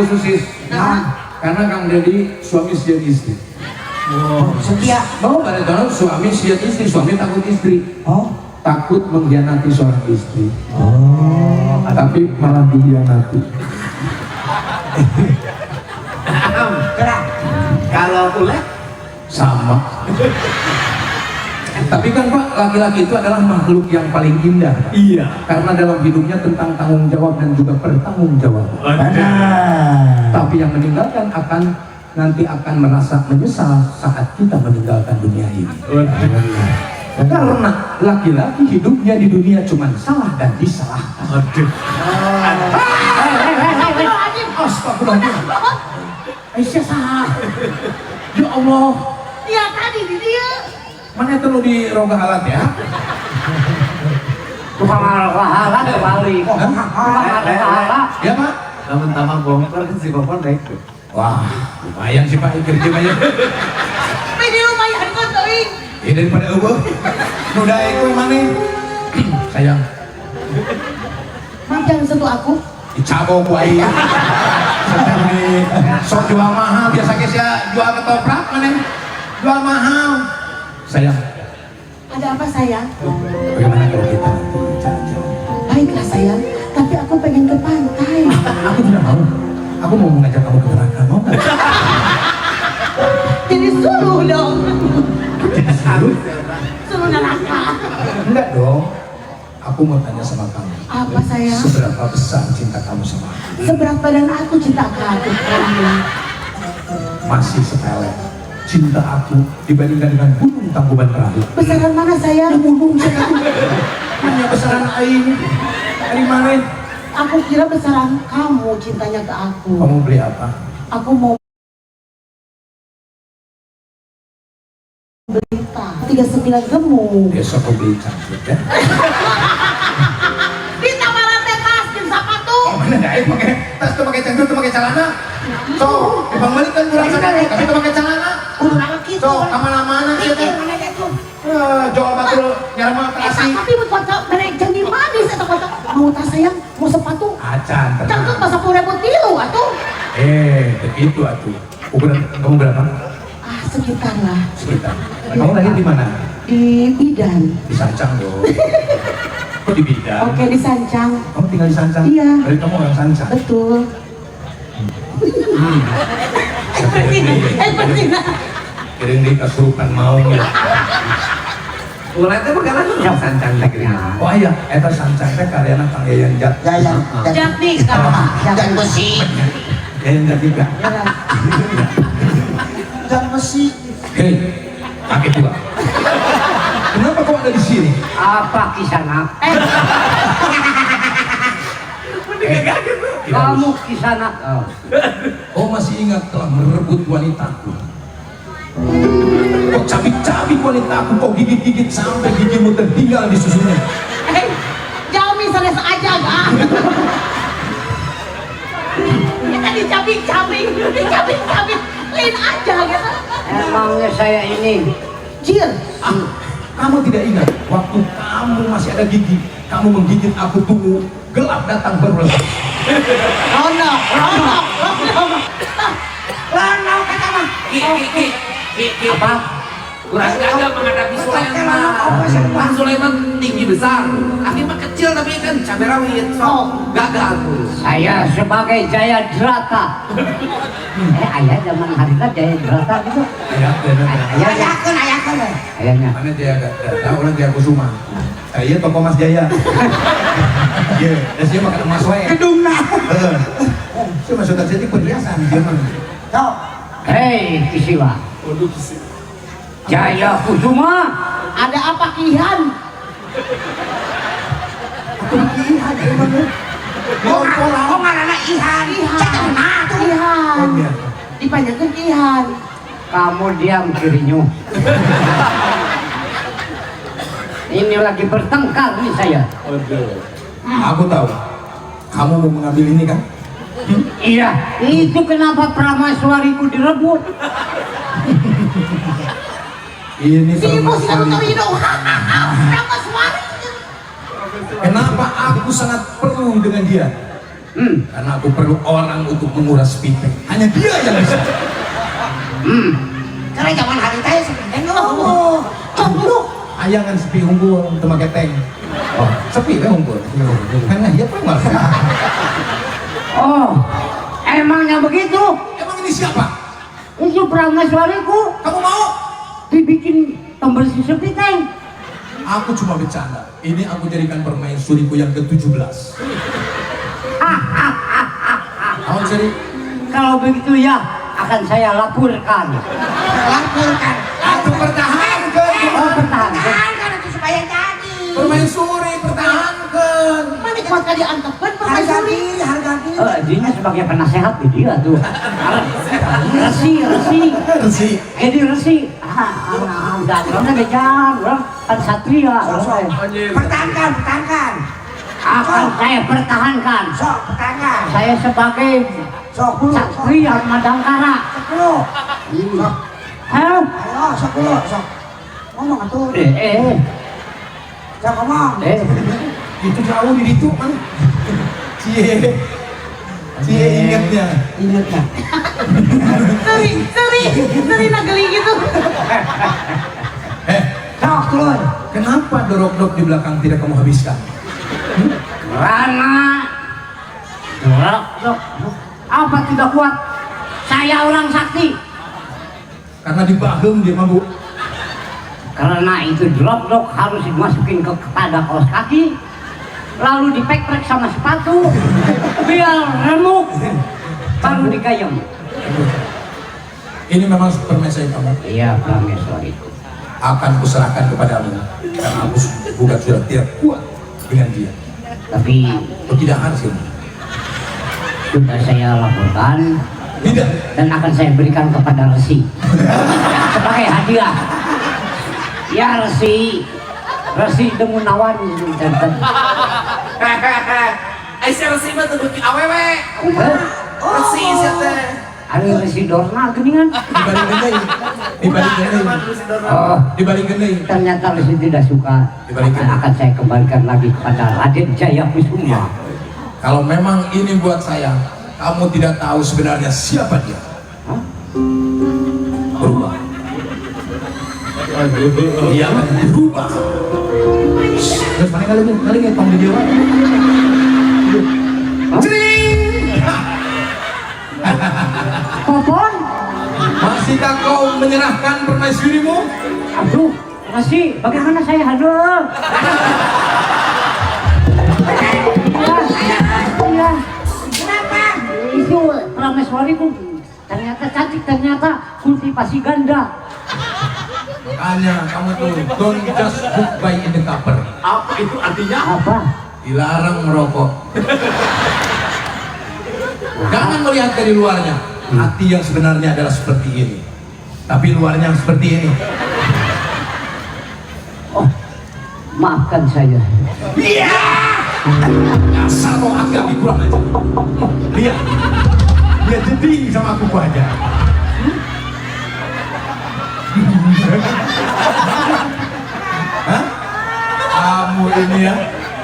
Speaker 5: Bu Susis.
Speaker 3: Nah.
Speaker 5: Karena Kang Deddy suami sieun istri.
Speaker 1: Oh.
Speaker 2: Setia.
Speaker 5: Mau pada tahun suami sieun istri, suami takut istri.
Speaker 2: Oh.
Speaker 5: Takut mengkhianati seorang istri.
Speaker 2: Oh.
Speaker 5: Tapi malah dikhianati.
Speaker 2: Gerak.
Speaker 1: Kalau ulet
Speaker 5: Sama. Tapi kan Pak, laki-laki itu adalah makhluk yang paling indah. Pak.
Speaker 1: Iya.
Speaker 5: Karena dalam hidupnya tentang tanggung jawab dan juga bertanggung jawab.
Speaker 2: Benar.
Speaker 5: Tapi yang meninggalkan akan nanti akan merasa menyesal saat kita meninggalkan dunia ini. Karena laki-laki hidupnya di dunia cuma salah dan disalahkan.
Speaker 1: Aduh.
Speaker 3: Astagfirullahaladzim.
Speaker 5: Astagfirullahaladzim. Aisyah salah. Ya Allah.
Speaker 3: Ya tadi di dia.
Speaker 5: Mana itu lu di roga alat ya?
Speaker 4: Tukang halat kembali. Tukang halat.
Speaker 5: Ya Pak?
Speaker 1: Namun tambah bongkar kan si Popon naik tuh.
Speaker 5: Wah, lumayan sih Pak, kerja banyak.
Speaker 3: Ini lumayan kok teuing.
Speaker 5: Ini daripada eueuh. Nu daek we maneh. Sayang,
Speaker 3: Mang jangan sentuh aku.
Speaker 5: Dicabok ku aing. Sedang di sok jual mahal biasa ge sia jual ketoprak maneh. Jual mahal. Sayang,
Speaker 3: Ada apa, sayang?
Speaker 5: Bagaimana kalau kita nanti jalan-jalan?
Speaker 3: Baiklah, sayang, tapi aku pengen ke pantai.
Speaker 5: Aku tidak mau. Aku mau mengajak kamu ke neraka, mau nggak?
Speaker 3: Jadi suruh dong.
Speaker 5: Jadi suruh?
Speaker 3: Suruh neraka.
Speaker 5: Enggak dong. Aku mau tanya sama kamu.
Speaker 3: Apa, sayang?
Speaker 5: Seberapa besar cinta kamu sama aku?
Speaker 3: Seberapa dan aku cinta ke aku kamu?
Speaker 5: Masih sepele. Cinta aku dibandingkan dengan gunung Tangkuban Perahu.
Speaker 3: Besaran mana, sayang?
Speaker 5: Gunung saya hanya besaran aing. Dari mana?
Speaker 3: Aku kira besaran kamu cintanya ke aku.
Speaker 5: Kamu beli apa?
Speaker 3: Aku mau beli tas 39 gemuk.
Speaker 5: Besok aku beli cangcut ya.
Speaker 3: Ditawaran teh tas jeung sepatu.
Speaker 5: Oh, mana daek pakai tas tuh pakai cangcut tuh pakai celana. So, dibang balik kan kurang sadar, tapi tuh pakai celana.
Speaker 2: Kudu nama kitu.
Speaker 5: So, kemana-mana sih teh.
Speaker 2: Mana teh tuh?
Speaker 5: Eh, jual batur nyarama
Speaker 3: Eta
Speaker 5: terasi.
Speaker 3: tapi buat kocok merek janji manis eta kocok. Mau tas, sayang, mau sepatu.
Speaker 5: Acan, tenang.
Speaker 3: Cangcut mah 10.000 tilu atuh.
Speaker 5: Eh, begitu atuh. Ukuran kamu berapa?
Speaker 3: Ah, sekitar lah.
Speaker 5: Sekitar. Kamu lahir di mana?
Speaker 3: Di Bidan.
Speaker 5: Di Sancang dong. Kok di Bidan?
Speaker 3: Oke, di Sancang.
Speaker 5: Kamu tinggal di Sancang?
Speaker 3: Iya.
Speaker 5: Berarti kamu orang Sancang?
Speaker 3: Betul. Bersih.
Speaker 5: Kirim di kasurupan mau ya.
Speaker 1: Ulet teh bukan aku sancang teh geuning.
Speaker 5: Oh iya, eta Sancang teh karyana Kang Yayan Jat.
Speaker 2: Yayan.
Speaker 3: Jatnika.
Speaker 2: Jan besi.
Speaker 5: Yayan Jatnika.
Speaker 3: Ya.
Speaker 2: Jan besi.
Speaker 5: Hei, kakek tua. Kenapa kau ada di sini?
Speaker 4: Apa kisana?
Speaker 3: Eh,
Speaker 5: Tidak
Speaker 4: Kamu kisana. Oh.
Speaker 5: Kau masih ingat telah merebut wanitaku? Kau cabik-cabik wanitaku, kau gigit-gigit sampai gigimu tertinggal di susunya.
Speaker 3: Eh, jauh misalnya aja gak? Kita dicabik-cabik, dicabik-cabik, lain aja gitu.
Speaker 4: Emangnya saya ini
Speaker 3: Jir,
Speaker 5: Ah, kamu tidak ingat waktu kamu masih ada gigi, kamu menggigit aku, tunggu gelap datang baru lepas.
Speaker 3: Rono, Rono, Rono.
Speaker 2: Lanau kata mah.
Speaker 1: Ki, ki, ki, ki, ki.
Speaker 4: Apa?
Speaker 1: Kurang gagal menghadapi Sulaiman. Kan Sulaiman tinggi besar. Aki mah kecil tapi kan cabai rawit. Sok gagal tuh.
Speaker 4: Saya sebagai Jaya Drata. Eh, ayah zaman harita Jaya Drata gitu.
Speaker 5: Ya, ya, ya.
Speaker 4: Ayah,
Speaker 2: Ayakeun, ayakeun.
Speaker 4: ayahnya.
Speaker 5: Mana Jaya Drata, orang Jaya Kusuma. Eh, iya toko Mas Jaya. Iya, dan dia makan emas wae.
Speaker 2: Gedungna.
Speaker 5: Heeh. Saya masuk ke sini perhiasan dia mah.
Speaker 2: Sok.
Speaker 4: Hei, Kisiwa.
Speaker 1: Waduh, kisi.
Speaker 4: Jaya Kusuma.
Speaker 3: Ada apa, Kihan?
Speaker 5: Ihan emang.
Speaker 2: Kok kok ngaranna Ihan?
Speaker 3: Ihan.
Speaker 2: Cetengna tuh.
Speaker 3: Ihan.
Speaker 5: Iya.
Speaker 3: Dipanjangkan Ihan.
Speaker 4: Kamu diam kirinyu. Ini lagi bertengkar nih saya.
Speaker 1: Waduh.
Speaker 5: Aku tahu. Kamu mau mengambil ini kan?
Speaker 4: Iya, itu kenapa Prameswariku direbut?
Speaker 5: Ini
Speaker 3: Si ibu si kamu
Speaker 5: Prameswari.
Speaker 3: tahu Prameswari.
Speaker 5: Kenapa aku sangat perlu dengan dia? Karena aku perlu orang untuk menguras pitek. Hanya dia yang bisa.
Speaker 2: Karena zaman hari teh sepi tank oh.
Speaker 3: Copluk.
Speaker 5: Aya ngan sepi hungkul, teu make tank. Oh, sepi we hungkul. Karena dia malah.
Speaker 4: Oh, emangnya begitu?
Speaker 5: Emang ini siapa?
Speaker 4: Itu prameswariku.
Speaker 5: Kamu mau?
Speaker 4: Dibikin pembersih sepi tank.
Speaker 5: Aku cuma bercanda. Ini aku jadikan permaisuriku yang ke-17. Tahun seri.
Speaker 4: Kalau begitu ya, akan saya laporkan.
Speaker 2: Laporkan.
Speaker 5: Aku pertahankan.
Speaker 4: Oh, pertahankan.
Speaker 2: Pertahankan itu supaya jadi.
Speaker 5: Permaisuri pertahankan.
Speaker 3: Mana kuat kali antepkeun
Speaker 2: Harga
Speaker 3: permaisuri.
Speaker 2: diri, harga diri.
Speaker 4: Eh, dia sebagai penasehat di dia tuh. Resi, resi.
Speaker 5: Resi.
Speaker 4: Jadi resi. Ah, ah, udah, orang bejan, orang kan satria.
Speaker 2: Sok, sok. Pertahankan, pertahankan.
Speaker 4: Akan saya pertahankan.
Speaker 2: Sok, pertahankan.
Speaker 4: Saya sebagai
Speaker 2: Sok, dulu, sok.
Speaker 4: satria Madangkara.
Speaker 2: Sepuluh. Sok.
Speaker 4: Hah?
Speaker 2: Ayo, 10, sok. Ngomong atuh.
Speaker 4: Eh, eh,
Speaker 2: Sok ngomong.
Speaker 4: eh.
Speaker 5: Itu jauh di situ man. Cie. Cie ingatnya.
Speaker 2: Ingatnya.
Speaker 3: Seri, seri, seri nageli gitu.
Speaker 5: Eh,
Speaker 2: Sok, turun.
Speaker 5: kenapa dorok-dorok di belakang tidak kamu habiskan?
Speaker 4: Karena dorok, dok. Apa tidak kuat? Saya orang sakti.
Speaker 5: Karena dibahem dia mabuk.
Speaker 4: Karena itu drop dok harus dimasukin ke kepada kaos kaki, lalu dipek-pek sama sepatu, biar remuk, baru digayem.
Speaker 5: Ini memang permaisuri kamu.
Speaker 4: Iya, prameswariku.
Speaker 5: Akan kuserahkan kepadamu karena aku bukan sudah tidak kuat dengan dia.
Speaker 4: Tapi
Speaker 5: Atau tidak harus ini.
Speaker 4: sudah saya laporkan
Speaker 5: Tidak.
Speaker 4: dan akan saya berikan kepada Resi sebagai hadiah. Ya Resi, Resi Demunawan.
Speaker 1: Ai si resi mah teu beuki awewe. Resi sia teh.
Speaker 4: Ari Resi Dorna geuningan.
Speaker 5: Dibalik deui. Dibalik deui.
Speaker 1: Resi Dorna.
Speaker 4: Oh,
Speaker 5: Dibalik deui.
Speaker 4: ternyata Resi tidak suka.
Speaker 5: Dibalikin.
Speaker 4: Akan saya kembalikan lagi kepada Raden Jaya Kusuma.
Speaker 5: Kalau memang ini buat saya, kamu tidak tahu sebenarnya siapa dia.
Speaker 4: Hah?
Speaker 5: Berubah. Dia akan berubah. Terus mana kali ini? Kali ini tong di dia. Cring!
Speaker 4: Popon?
Speaker 5: Masihkah kau menyerahkan permaisurimu?
Speaker 4: Aduh, Resi, bagaimana saya? Aduh. Iya, iya.
Speaker 2: Kenapa?
Speaker 4: Itu prameswariku ternyata cantik, ternyata kultivasi ganda.
Speaker 5: Makanya kamu tuh don't just book by in the cover.
Speaker 1: Apa itu artinya?
Speaker 4: Apa?
Speaker 5: Dilarang merokok. Jangan melihat dari luarnya. Hati yang sebenarnya adalah seperti ini. Tapi luarnya seperti ini.
Speaker 4: Oh, maafkan saya.
Speaker 5: Iya! Dasar kau aki-aki kurang aja. Lihat. Dia jeding sama aku aja. Hah? Kamu ini ya.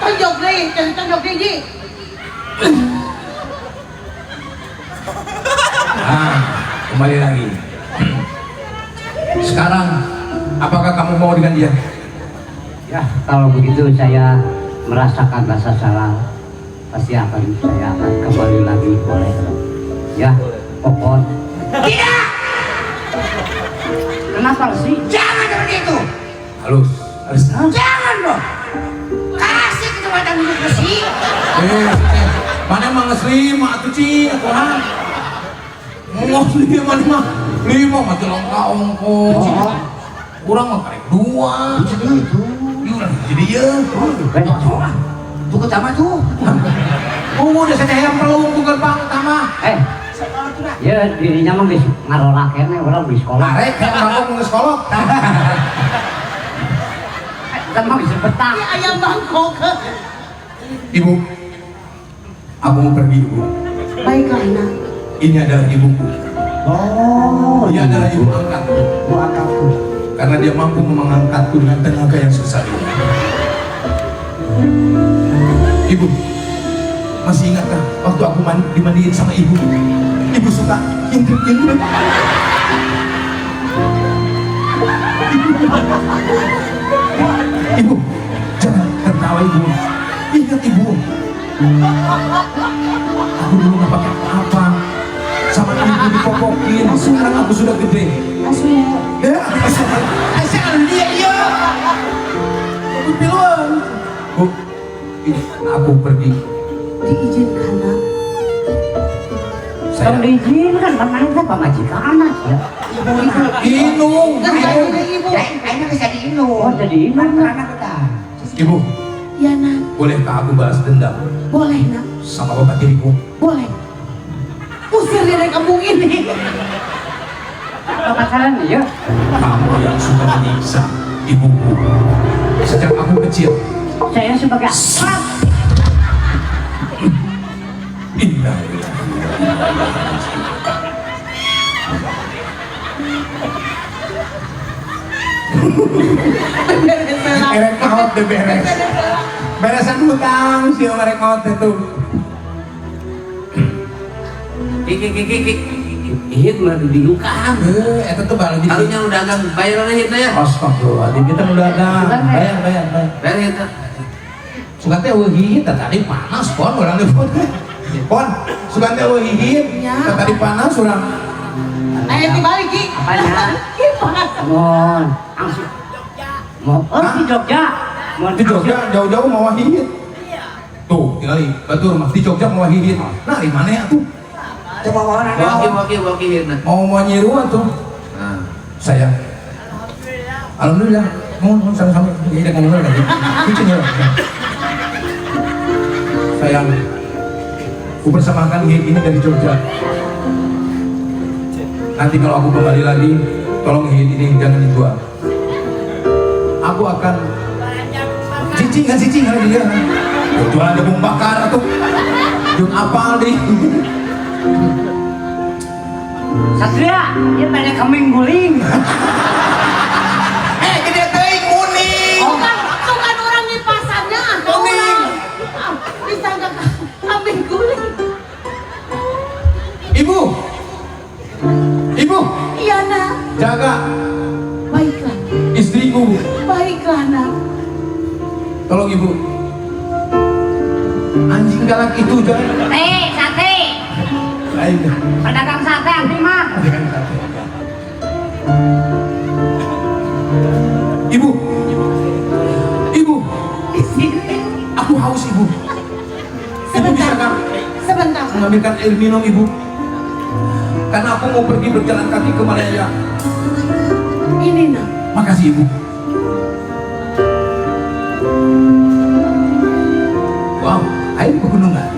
Speaker 3: Tonjok deui, tonjok deui, Ji.
Speaker 5: Nah, kembali lagi. Sekarang, apakah kamu mau dengan dia?
Speaker 4: Ya, kalau begitu saya merasakan rasa salah, pasti akan saya akan kembali lagi, boleh. Ya, Popon.
Speaker 2: Tidak!
Speaker 4: Kenapa sih?
Speaker 2: Jangan seperti itu.
Speaker 5: Halus. Halus.
Speaker 2: Jangan loh. Kasih kesempatan untuk Resi.
Speaker 5: Eh, mana emang geus lima atuh cing atuh. Ngos lima mah. Lima mah teu langka ongko. Urang mah karek dua. Ieu jadi ieu.
Speaker 2: Tuh utama tuh.
Speaker 5: Oh, udah saya yang perlu untuk gerbang utama.
Speaker 4: Eh, ya dirinya mah geus ngarola keneh urang di sekolah.
Speaker 5: Arek yang bangkok geus kolot.
Speaker 4: Kita mah bisa betah.
Speaker 3: Ini ayam Bangkok.
Speaker 5: Ibu, aku mau pergi, Ibu.
Speaker 3: Baiklah, nak.
Speaker 5: Ini adalah ibuku.
Speaker 2: Oh,
Speaker 5: Dia adalah ibu angkatku.
Speaker 2: ibu angkatku.
Speaker 5: Karena dia mampu mengangkatku dengan tenaga yang susah ini. Ibu, Masih ingatkah waktu aku dimandiin sama ibu? Ibu suka intip-intip. Ibu, jangan tertawa ibu. Ingat ibu, aku dulu nggak pakai apa-apa. Sama ibu dipopokin. Sekarang aku sudah gede. Ya, asal dia ya. Aku piluan. Bu, ini aku pergi.
Speaker 3: Diizinkan, nak.
Speaker 5: Saya
Speaker 4: Tong diizinkan, kemarin teh pamajikan ya.
Speaker 5: Inung.
Speaker 3: Ibu.
Speaker 2: Aing geus jadi indung.
Speaker 4: Oh, jadi indung.
Speaker 2: Anak kita.
Speaker 5: Ibu,
Speaker 3: Ya, nak.
Speaker 5: bolehkah aku balas dendam
Speaker 3: Boleh, nak.
Speaker 5: sama bapak tiriku?
Speaker 3: Boleh. Usir dia dari kampung ini.
Speaker 4: Apa pacaran ya?
Speaker 5: Kamu yang suka menyiksa ibuku sejak aku kecil.
Speaker 4: Saya sebagai
Speaker 5: Innalillahi. Erek maot deh beres. Beresan hutang sih erek maot itu.
Speaker 1: Kiki kiki kiki. Hit mah dibukaan.
Speaker 5: Eta tuh baru di.
Speaker 1: Karunya udah dagang bayar hitna ya.
Speaker 5: Astagfirullahaladzim, kita udah dagang. Bayar, bayar, bayar.
Speaker 1: Bayar hitna.
Speaker 5: Sugan teh eueuh hihit tadi panas pon urang teh pon. Pon, sugan teh eueuh hihit tadi panas urang.
Speaker 3: Ayo dibalik Ki.
Speaker 4: Apanya?
Speaker 3: Ki panas.
Speaker 4: Mohon langsung. Mau oh di Jogja. Mohon
Speaker 5: Di Jogja jauh-jauh mau hihit. Tuh, tinggali batur mah di Jogja mau hihit. Nah, di mana ya tuh?
Speaker 2: Coba mohon
Speaker 1: Waki waki waki hitna.
Speaker 5: Mau mau nyiru atuh.
Speaker 1: Nah.
Speaker 5: Saya. Alhamdulillah. Mohon sama-sama. Jadi ngomong lagi. Lucu nyiru. Sayang, aku persamakan hit ini dari Jogja. Nanti kalau aku kembali lagi, tolong hit ini jangan dijual. Aku akan cicing kan cicing kan dia. Jualan jagung bakar atau jeung apal deh.
Speaker 4: Satria, dia tanya kambing guling.
Speaker 5: Gede teuing muning.
Speaker 3: Bukan, bukan orang di pasarnya.
Speaker 5: Muning.
Speaker 3: Disangka kambing guling.
Speaker 5: Ibu. Ibu.
Speaker 3: Iya, nak.
Speaker 5: Jaga.
Speaker 3: Baiklah.
Speaker 5: Istriku.
Speaker 3: Baiklah, nak.
Speaker 5: Tolong ibu. Anjing galak itu jangan.
Speaker 4: Sate.
Speaker 5: Lain.
Speaker 4: Pedagang sate anti mah.
Speaker 5: Pedagang sate. Ibu. Ibu. Aku haus ibu. Ibu bisa kan?
Speaker 3: Sebentar.
Speaker 5: Mengambilkan air minum ibu. Karena aku mau pergi berjalan kaki ke Malaya.
Speaker 3: Ini nak.
Speaker 5: Makasih ibu. Wow, air pegunungan.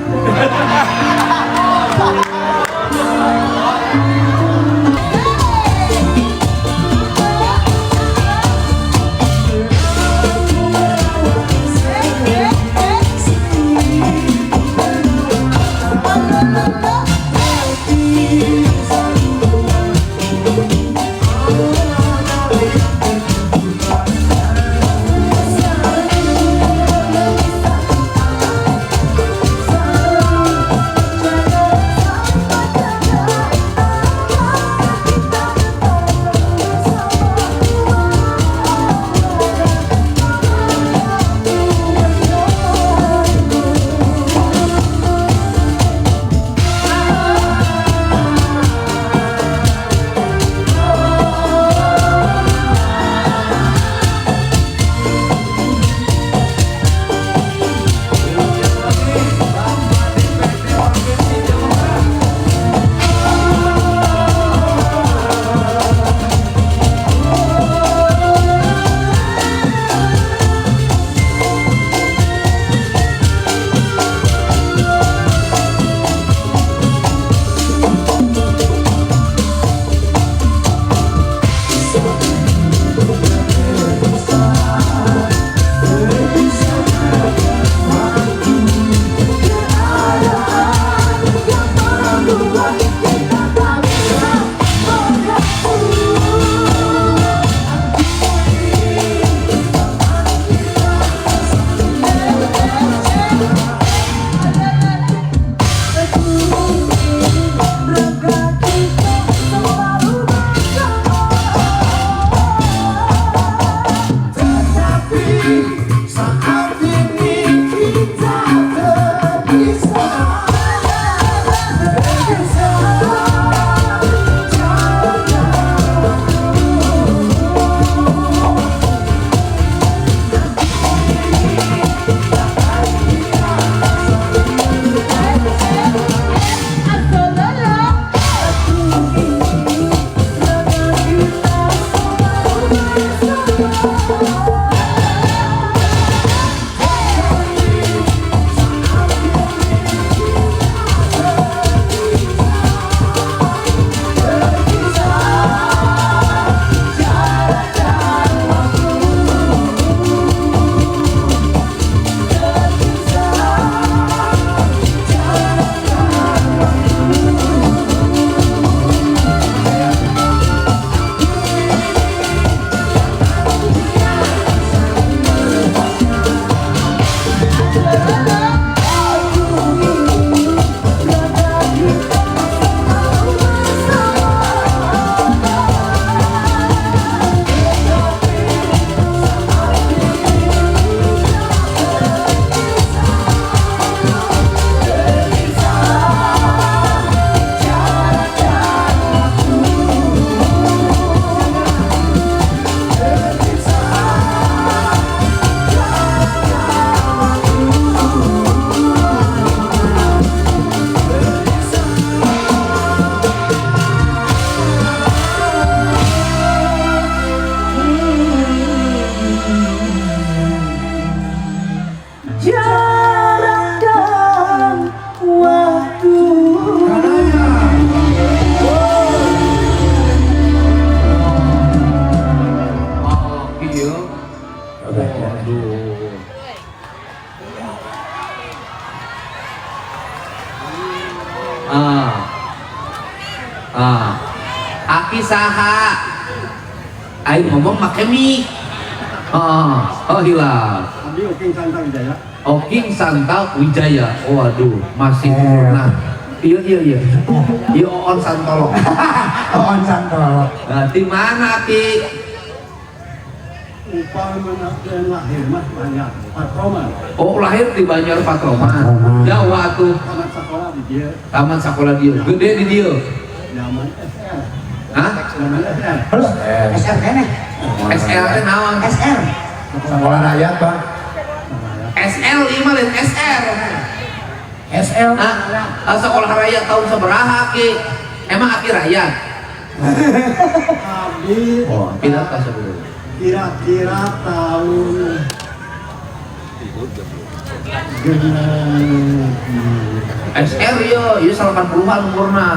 Speaker 1: Aki saha? Aing ngomong make mic. Oh, oh hilap.
Speaker 6: Abdi Oking Santa Wijaya.
Speaker 1: Oking Santa Wijaya. Waduh, masih nah. Iya iya iya. Iya Oon Santolo.
Speaker 2: Oon Santolo.
Speaker 1: Nah, di mana Ki?
Speaker 6: Upama lahir mah Banjar Patroman.
Speaker 1: Oh, lahir di Banjar Patroman. Jawa tuh.
Speaker 6: Tamat sekolah di dia.
Speaker 1: Tamat sekolah dia. Gede di dia.
Speaker 6: Zaman SR.
Speaker 1: Hah?
Speaker 6: Zaman SR.
Speaker 2: Terus SR kene.
Speaker 1: SR teh naon?
Speaker 2: SR.
Speaker 7: Sekolah rakyat, Bang.
Speaker 1: SL ieu mah lain SR.
Speaker 7: SL.
Speaker 1: Hah? Sekolah rakyat tahun sabaraha Ki? Emang aki rakyat?
Speaker 6: Abdi.
Speaker 1: Oh, pindah ka sebelum.
Speaker 6: Kira-kira tahun
Speaker 1: SR yo, yo 80-an umurna.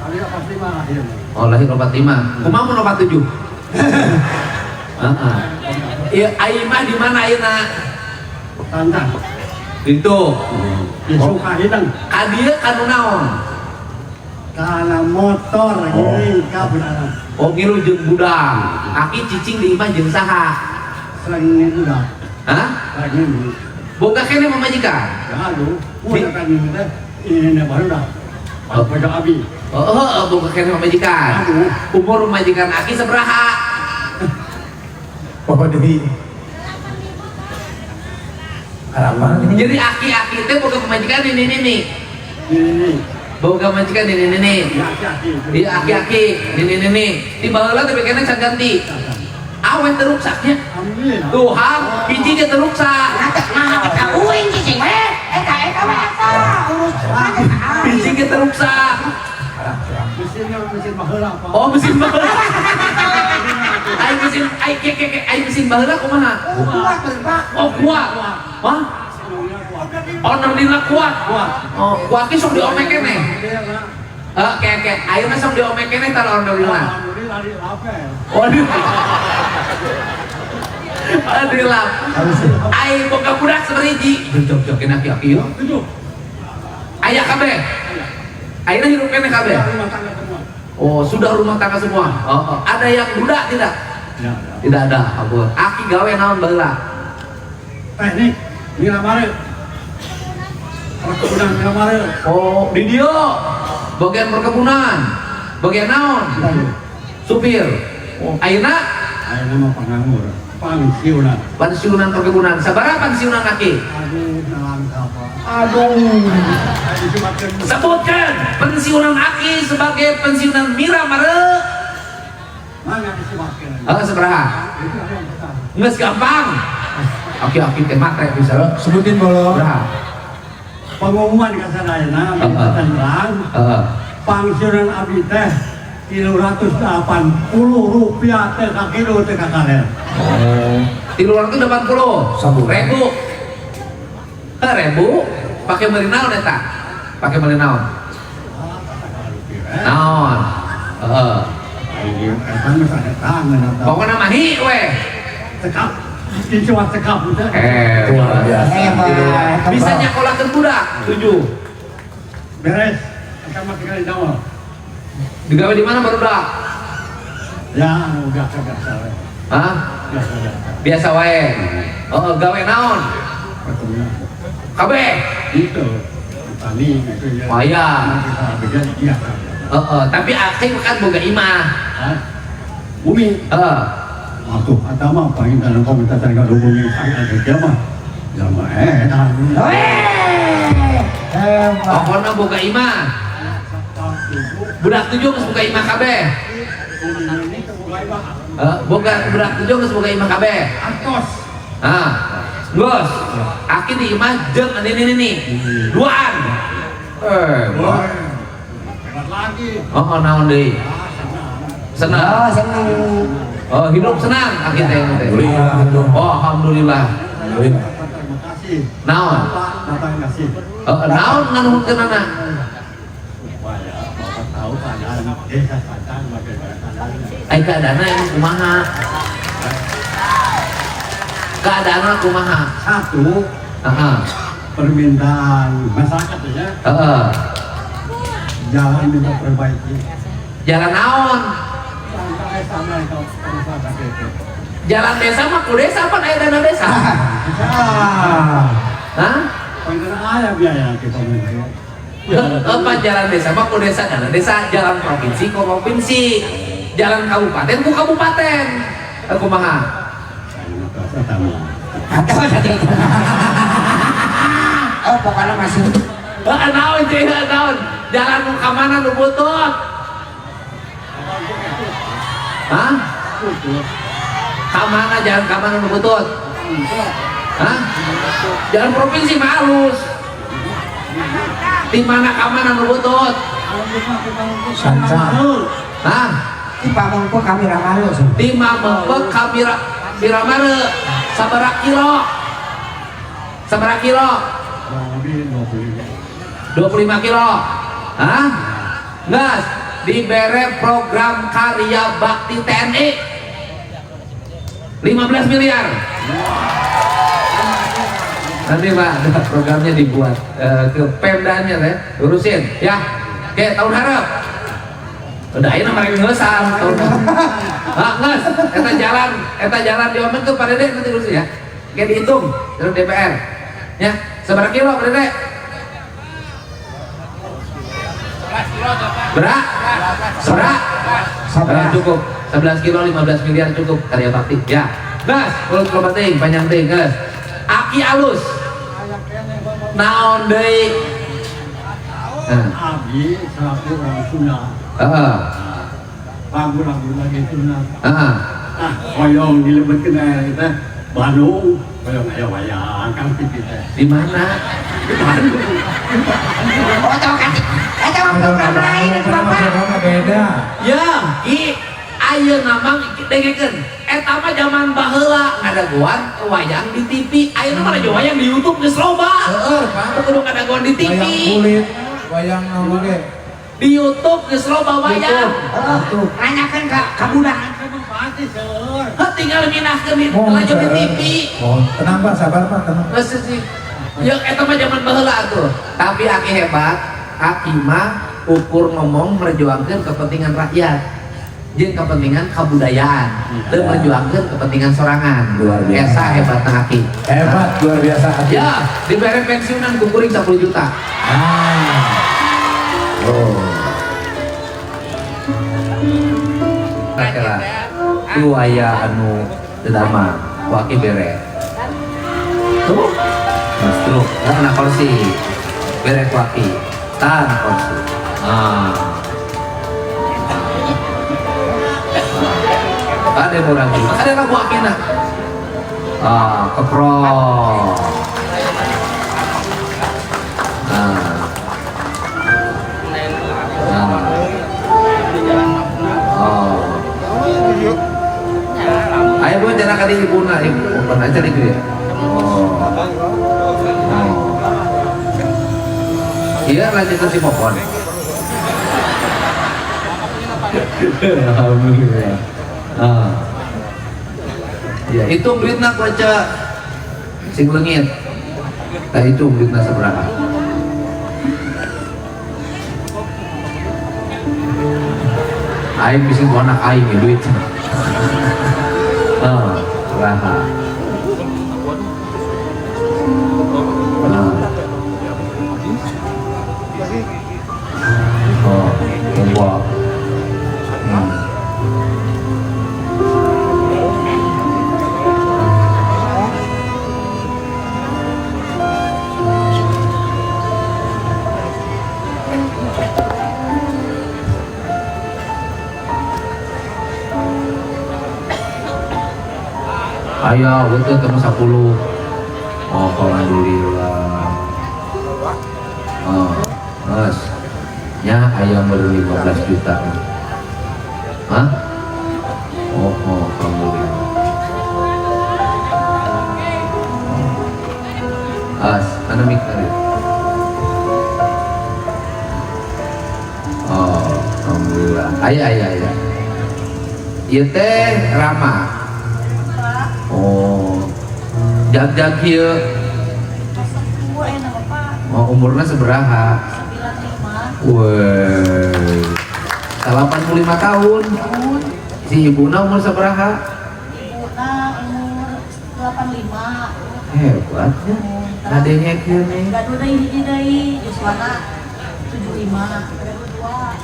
Speaker 6: Abdi 45 lahir.
Speaker 1: Oh, lahir 45. Kumaha mun 47? Heeh. Ieu ayeuna di mana ayeuna?
Speaker 6: Tantang.
Speaker 1: Itu.
Speaker 6: Di Sukahideng.
Speaker 1: Ka dieu kanu naon?
Speaker 6: Kana motor gini ka budak.
Speaker 1: Oh, ngilu jeung budak. Aki cicing di imah jeung saha?
Speaker 6: Sering budak.
Speaker 1: Hah?
Speaker 6: Sering.
Speaker 1: Boga keneh pamajikan?
Speaker 6: Ya aduh, udah kan ini teh ini baru dah. Boga abi.
Speaker 1: Oh, oh, boga keneh pamajikan.
Speaker 6: Aduh.
Speaker 1: Umur pamajikan aki sabaraha?
Speaker 7: Bapak Dewi. Harapan ini.
Speaker 1: Jadi aki-aki teh boga pamajikan ini ini.
Speaker 6: Ini.
Speaker 1: Boga pamajikan ini ini.
Speaker 6: Ya aki-aki.
Speaker 1: Iya aki-aki ini ini. Di baheula teh keneh can ganti. Awet teruksaknya.
Speaker 6: Alhamdulillah.
Speaker 1: Tuh, ham, hiji ge teruksak.
Speaker 2: Nah, eta uing cicing we. Eta eta we eta. Urus
Speaker 1: Hiji ge teruksak.
Speaker 6: Mesinnya mesin baheula apa?
Speaker 1: Oh, mesin baheula. Ai mesin ai ke ke ke ai mesin baheula kumaha?
Speaker 2: Kuat berbak.
Speaker 1: Oh, kuat. Wah, onderdilna kuat.
Speaker 6: Kuat.
Speaker 1: Oh, kuat ki sok diomek keneh.
Speaker 6: Iya, Pak.
Speaker 1: Heeh, ke ke ayeuna sok diomek keneh tara onderdilna.
Speaker 6: Alhamdulillah di lapel.
Speaker 1: Waduh. Aduh lah. Ai boga budak sabariji. Jog jog kena aki-aki yo.
Speaker 6: 7.
Speaker 1: Aya kabeh. Ayeuna hirup keneh kabeh.
Speaker 6: Rumah tangga semua.
Speaker 1: Oh, sudah rumah tangga semua. Oh, oh. Ada yang budak tidak?
Speaker 6: Ya, ya.
Speaker 1: Tidak ada. Ampun. Aki gawe naon baheula?
Speaker 6: Teknik Miramare. Perkebunan Miramare.
Speaker 1: Oh, di dieu. Bagian perkebunan. Bagian naon? Supir. Oh, ayeuna?
Speaker 6: Ayeuna mah panganggur. Pensiunan.
Speaker 1: Pensiunan perkebunan. Sabaraha pensiunan aki?
Speaker 6: Aduh, nalangka Pak.
Speaker 1: Aduh. Sebutkan pensiunan aki sebagai pensiunan Miramare.
Speaker 6: Mana disebutkan?
Speaker 1: Oh, sabaraha? Nges gampang. Aki-aki teh matre bisa.
Speaker 7: Sebutin bolo.
Speaker 1: Sabaraha?
Speaker 6: Pengumuman ka sadayana minta terang.
Speaker 1: Heeh.
Speaker 6: Pensiunan abdi teh 380 rupiah teh ka kilo teh ka kaler.
Speaker 1: Oh. 380
Speaker 7: Sabulan.
Speaker 1: ribu. Ribu pakai meuli naon eta? Pakai meuli naon? Naon? Heeh.
Speaker 6: Eta mah sadetangan eta.
Speaker 1: Pokona mah hi we.
Speaker 6: Cekap. Cuma cekap udah.
Speaker 7: Luar biasa.
Speaker 2: Hebat.
Speaker 1: Bisa nyakolakeun budak 7.
Speaker 6: Beres. Eta mah tinggal di damel.
Speaker 1: Digawe di mana barudak?
Speaker 6: Ya, anu biasa-biasa we.
Speaker 1: Hah?
Speaker 6: Biasa-biasa.
Speaker 1: Biasa wae. Oh, gawe naon?
Speaker 6: Perkebunan.
Speaker 1: Kabeh.
Speaker 6: Itu. Tani gitu ya.
Speaker 1: Oh iya.
Speaker 6: Biasa.
Speaker 1: Heeh, tapi aki kan boga imah.
Speaker 6: Hah? Bumi.
Speaker 1: Heeh.
Speaker 6: Atuh, eta mah paling kana komunitas can hubungi sangat dia mah. Ya mah edan.
Speaker 2: Hebat.
Speaker 1: Pokona boga imah. Budak 7 geus boga imah kabeh. Heeh, boga budak 7 geus boga imah kabeh.
Speaker 6: Atos.
Speaker 1: Ah. Geus. Aki di imah jeung ini ini. Duaan.
Speaker 6: Wah. Hebat lagi.
Speaker 1: Oh, naon deui? Senang.
Speaker 2: Oh, senang.
Speaker 1: Oh, hidup senang aki teh teh.
Speaker 7: Alhamdulillah.
Speaker 1: Oh, alhamdulillah.
Speaker 6: Terima kasih.
Speaker 1: Naon?
Speaker 6: Bapak, Bapak kasih.
Speaker 1: Oh, naon nganuhunkeunana?
Speaker 6: Supaya Bapak tahu keadaan desa Sancang bagaimana keadaannya.
Speaker 1: Ai keadaanna emang kumaha? Keadaanna kumaha?
Speaker 6: Satu,
Speaker 1: Heeh.
Speaker 6: permintaan masyarakat ya,
Speaker 1: Heeh.
Speaker 6: jalan minta perbaiki.
Speaker 1: Jalan naon? Jalan desa mah ku desa pan aya dana desa. Hah?
Speaker 6: Aya biaya kita mah.
Speaker 1: Apa jalan desa mah ku desa, dana desa, jalan provinsi ku provinsi, jalan kabupaten ku kabupaten. Kumaha?
Speaker 2: Oh, pokoknya masih.
Speaker 1: Naon ceu, naon? Jalan nu ka mana nu butut? Hah? Ka mana jalan ka mana nu butut? Hah? Jalan provinsi mah halus. Di mana ka mana nu butut?
Speaker 7: Sanca.
Speaker 1: Hah?
Speaker 2: Di Pamengpeuk ka Miramare.
Speaker 1: Di Pamengpeuk ka Miramare sabaraha kilo? Sabaraha kilo? 25 kilo. Hah? Nges, dibere program karya bakti TNI 15 miliar. Nanti Pak, programnya dibuat ke Pemdanya ya, urusin ya. Oke, tahun harap. Udah ayeuna mereka ngeusan tahun. Ah, nges, eta jalan diomen ke Pak Dede nanti urusin ya. Oke, dihitung dari DPR. Ya, seberapa kilo Pak Dede? Berat? Berat? Cukup. 11 kilo 15 miliar cukup karya bakti. Ya. Gas, mulut loba teuing, panjang teuing, gas. Aki alus. Naon deui?
Speaker 6: Abi selaku orang Sunda.
Speaker 1: Heeh.
Speaker 6: Lagu-lagu lagi Sunda.
Speaker 1: Heeh.
Speaker 6: Ah, hoyong dilebetkeun aya teh Bandung, hoyong aya wayang kang TV teh.
Speaker 1: Di mana?
Speaker 6: Di Bandung.
Speaker 2: Oh, tahu kan? Eta mah program lain itu Bapak.
Speaker 7: Beda.
Speaker 1: Ya, i ayeuna mah dengekeun. Eta mah zaman baheula ngadagoan wayang di TV. Ayeuna mah lagi wayang di YouTube geus loba.
Speaker 7: Heeh, Pak.
Speaker 1: Kudu ngadagoan di TV.
Speaker 7: Wayang kulit, wayang naon ge.
Speaker 1: Di YouTube geus loba wayang.
Speaker 7: YouTube.
Speaker 2: Nanyakeun ka budak.
Speaker 1: Heuh, tinggal minahkeun di laju di TV.
Speaker 7: Oh, tenang Pak, sabar Pak, tenang.
Speaker 1: Geus sih. Ya eta mah zaman baheula atuh. Tapi aki hebat, aki mah ukur ngomong merjuangkeun kepentingan rakyat. Jeung kepentingan kebudayaan, teu merjuangkeun kepentingan sorangan.
Speaker 7: Luar biasa.
Speaker 1: Esa hebatna aki.
Speaker 7: Hebat, luar biasa aki.
Speaker 1: Ya, dibere pensiunan ku kuring 10 juta.
Speaker 7: Ah.
Speaker 1: Oh. Kira tu aya anu teu damang, ku aki bere. Tuh. Mas truk, na kursi. Bere ku aki. Tah na kursi. Ah. Ada orang juga, ada rabu akina. Ah, keprok. Ah. Ah. Oh. Ayo bu, jangan kali ibu nak, ibu bukan aja nih ya. Oh. Oh. Iya lanjutkan si Popon. Alhamdulillah. Ah. Ya, hitung duitna baca sing leungit. Tah hitung duitna sabaraha. Aing bisa ku anak aing ya duit. Ah, raha. Ah. Oh, wow. Ayo, betul temu 10. Oh, alhamdulillah. Oh, mas, ya ayam baru 15 juta. Hah? Oh, oh, alhamdulillah. Oh. As, mana mik tadi? Oh, alhamdulillah. Ayah, ayah, ayah. Ieu teh Rama. Oh, jag-jag ieu. Oh, umurna sabaraha? 95. Weh.
Speaker 5: 85 tahun. Si ibuna umur sabaraha?
Speaker 3: Ibuna umur 85.
Speaker 5: Hebatnya. Ngadengekeun nih.
Speaker 3: Gaduh deui hiji deui, yuswana 75. Gaduh dua.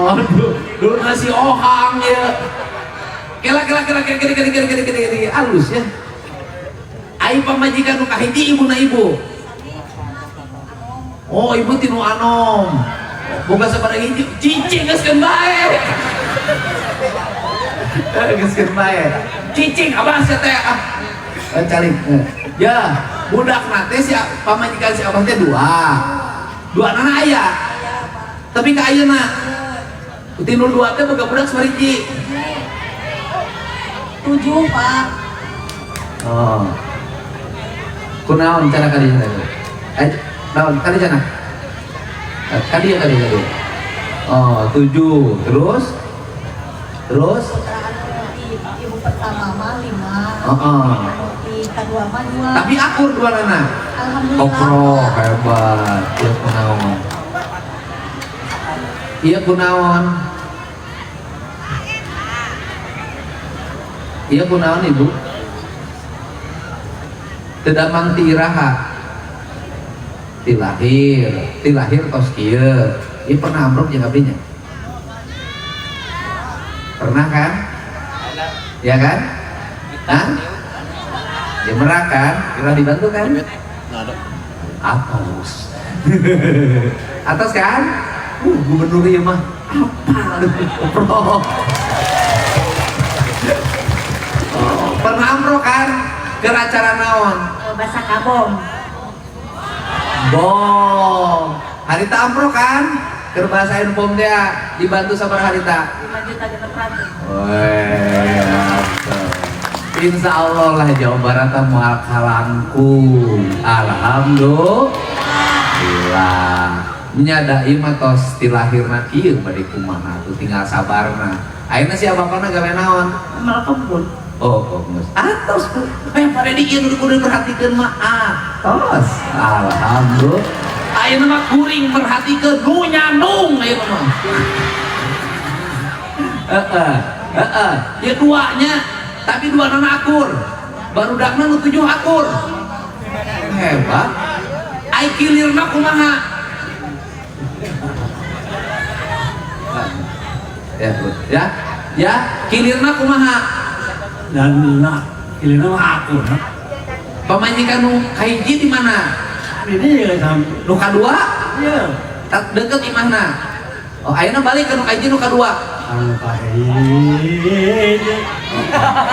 Speaker 5: Oh, dulu nasi ohang ya. Kela kela kela kela kela kela kela kela kela alus ya. Ai pamajikan nu kahiji ibuna ibu. Oh, ibu tinu anom. Boga sabaraha hiji cicing geus keun bae. Geus keun bae. Cicing abah sia teh ah. Calik. Ya, budakna teh si pamajikan si abah teh dua. Dua nana aya. Tapi ka ayeuna tinu dua teh boga budak sabariji.
Speaker 3: 7, Pak.
Speaker 5: Oh. Kunaon cara ka dieu teh? Naon kali sana? Kali ya kali kali. Oh, 7. Terus? Terus?
Speaker 3: Ibu pertama mah 5.
Speaker 5: Heeh.
Speaker 3: Kedua mah 2.
Speaker 5: Tapi akur dua nana.
Speaker 3: Alhamdulillah.
Speaker 5: Kopro hebat. Ieu kunaon? Ieu kunaon? Ieu kunaon Ibu? Teu damang ti iraha. Tilahir tos kieu. Ieu pernah ambruk jeung abdinya? Pernah kan? Ya kan? Hah? Ya merak kan? Pernah dibantu kan? Atos. Atos kan? Gubernur ieu mah apal. Bro. Oh, pernah ambruk kan? Keur acara naon?
Speaker 3: Bahasa kabom.
Speaker 5: Bom. Harita ambruk kan? Keur bahasain bom teh dibantu sabaraha harita?
Speaker 3: 5.600.000.
Speaker 5: Weh. Insya Allah lah Jawa Barat moal kalangkung. Alhamdulillah. Nya da ieu mah tos ti lahirna kieu bade kumaha tuh tinggal sabarna. Ayeuna si bapana gawe naon?
Speaker 3: Mel kebun.
Speaker 5: Oh, geus. Atos. Pak Dedi ieu nu kudu diperhatikeun mah atos. Alhamdulillah. Ayeuna mah kuring perhatikeun nu nyandung ayeuna mah. Heeh. Heeh. Ya duanya, tapi dua nana akur. Barudakna nu 7 akur. Hebat. Ai kilirna kumaha? Ya, ya. Ya, kilirna kumaha?
Speaker 6: Dan nak kilirna mah akur.
Speaker 5: Pamajikan nu kahiji di mana?
Speaker 6: Ini ya sam.
Speaker 5: Nu kadua?
Speaker 6: Iya.
Speaker 5: Tak deket imahna. Oh, ayeuna balik ke nu kahiji nu kadua.
Speaker 6: Anu kahiji.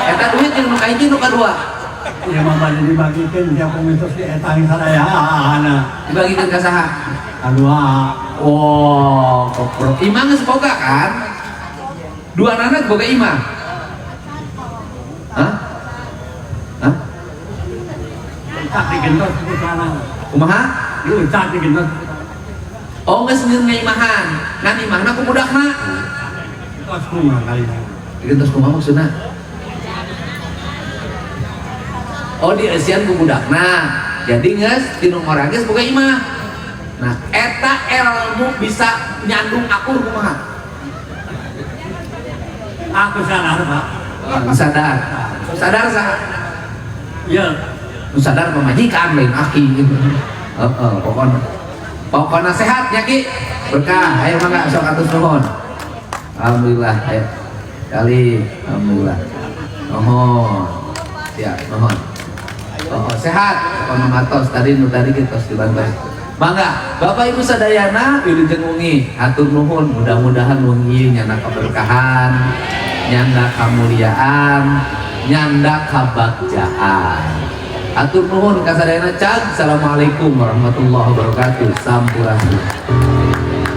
Speaker 5: Eta duit jeung nu kahiji nu kadua.
Speaker 6: Ya mah bade dibagikeun tiap komunitas di etang sadayana.
Speaker 5: Dibagikeun ka saha?
Speaker 6: Kadua.
Speaker 5: Wow, koprok. Imah geus boga kan? Dua nana boga imah. Hah? Hah?
Speaker 6: Ucap digentos ku sana.
Speaker 5: Kumaha?
Speaker 6: Ucap digentos.
Speaker 5: Oh, geus ngaimahan. Ngan imahna ku budakna.
Speaker 6: Tos kumaha kali.
Speaker 5: Digentos kumaha maksudna? Oh, dieusian ku budakna. Jadi geus ti nu ngora geus boga imah. Nah, eta ilmu bisa nyandung akur kumaha?
Speaker 6: Aku sadar, Pak.
Speaker 5: Sadar. Sadar sah.
Speaker 6: Iya.
Speaker 5: Sadar pamajikan lain aki. Heeh, pokona. Pokona sehat ya Ki. Berkah. Ayo mangga sok atus nuhun. Alhamdulillah, ayo. Kali, alhamdulillah. Nuhun. Siap, nuhun. Oh, sehat. Pokona matos tadi nu tadi kita tos dibantos. Mangga, Bapak Ibu sadayana wilujeng wengi, hatur nuhun, mudah-mudahan wengi nyana keberkahan, nyanda kamuliaan, nyanda kabagjaan. Hatur nuhun kasadayana cag. Assalamualaikum warahmatullahi wabarakatuh. Sampurasun.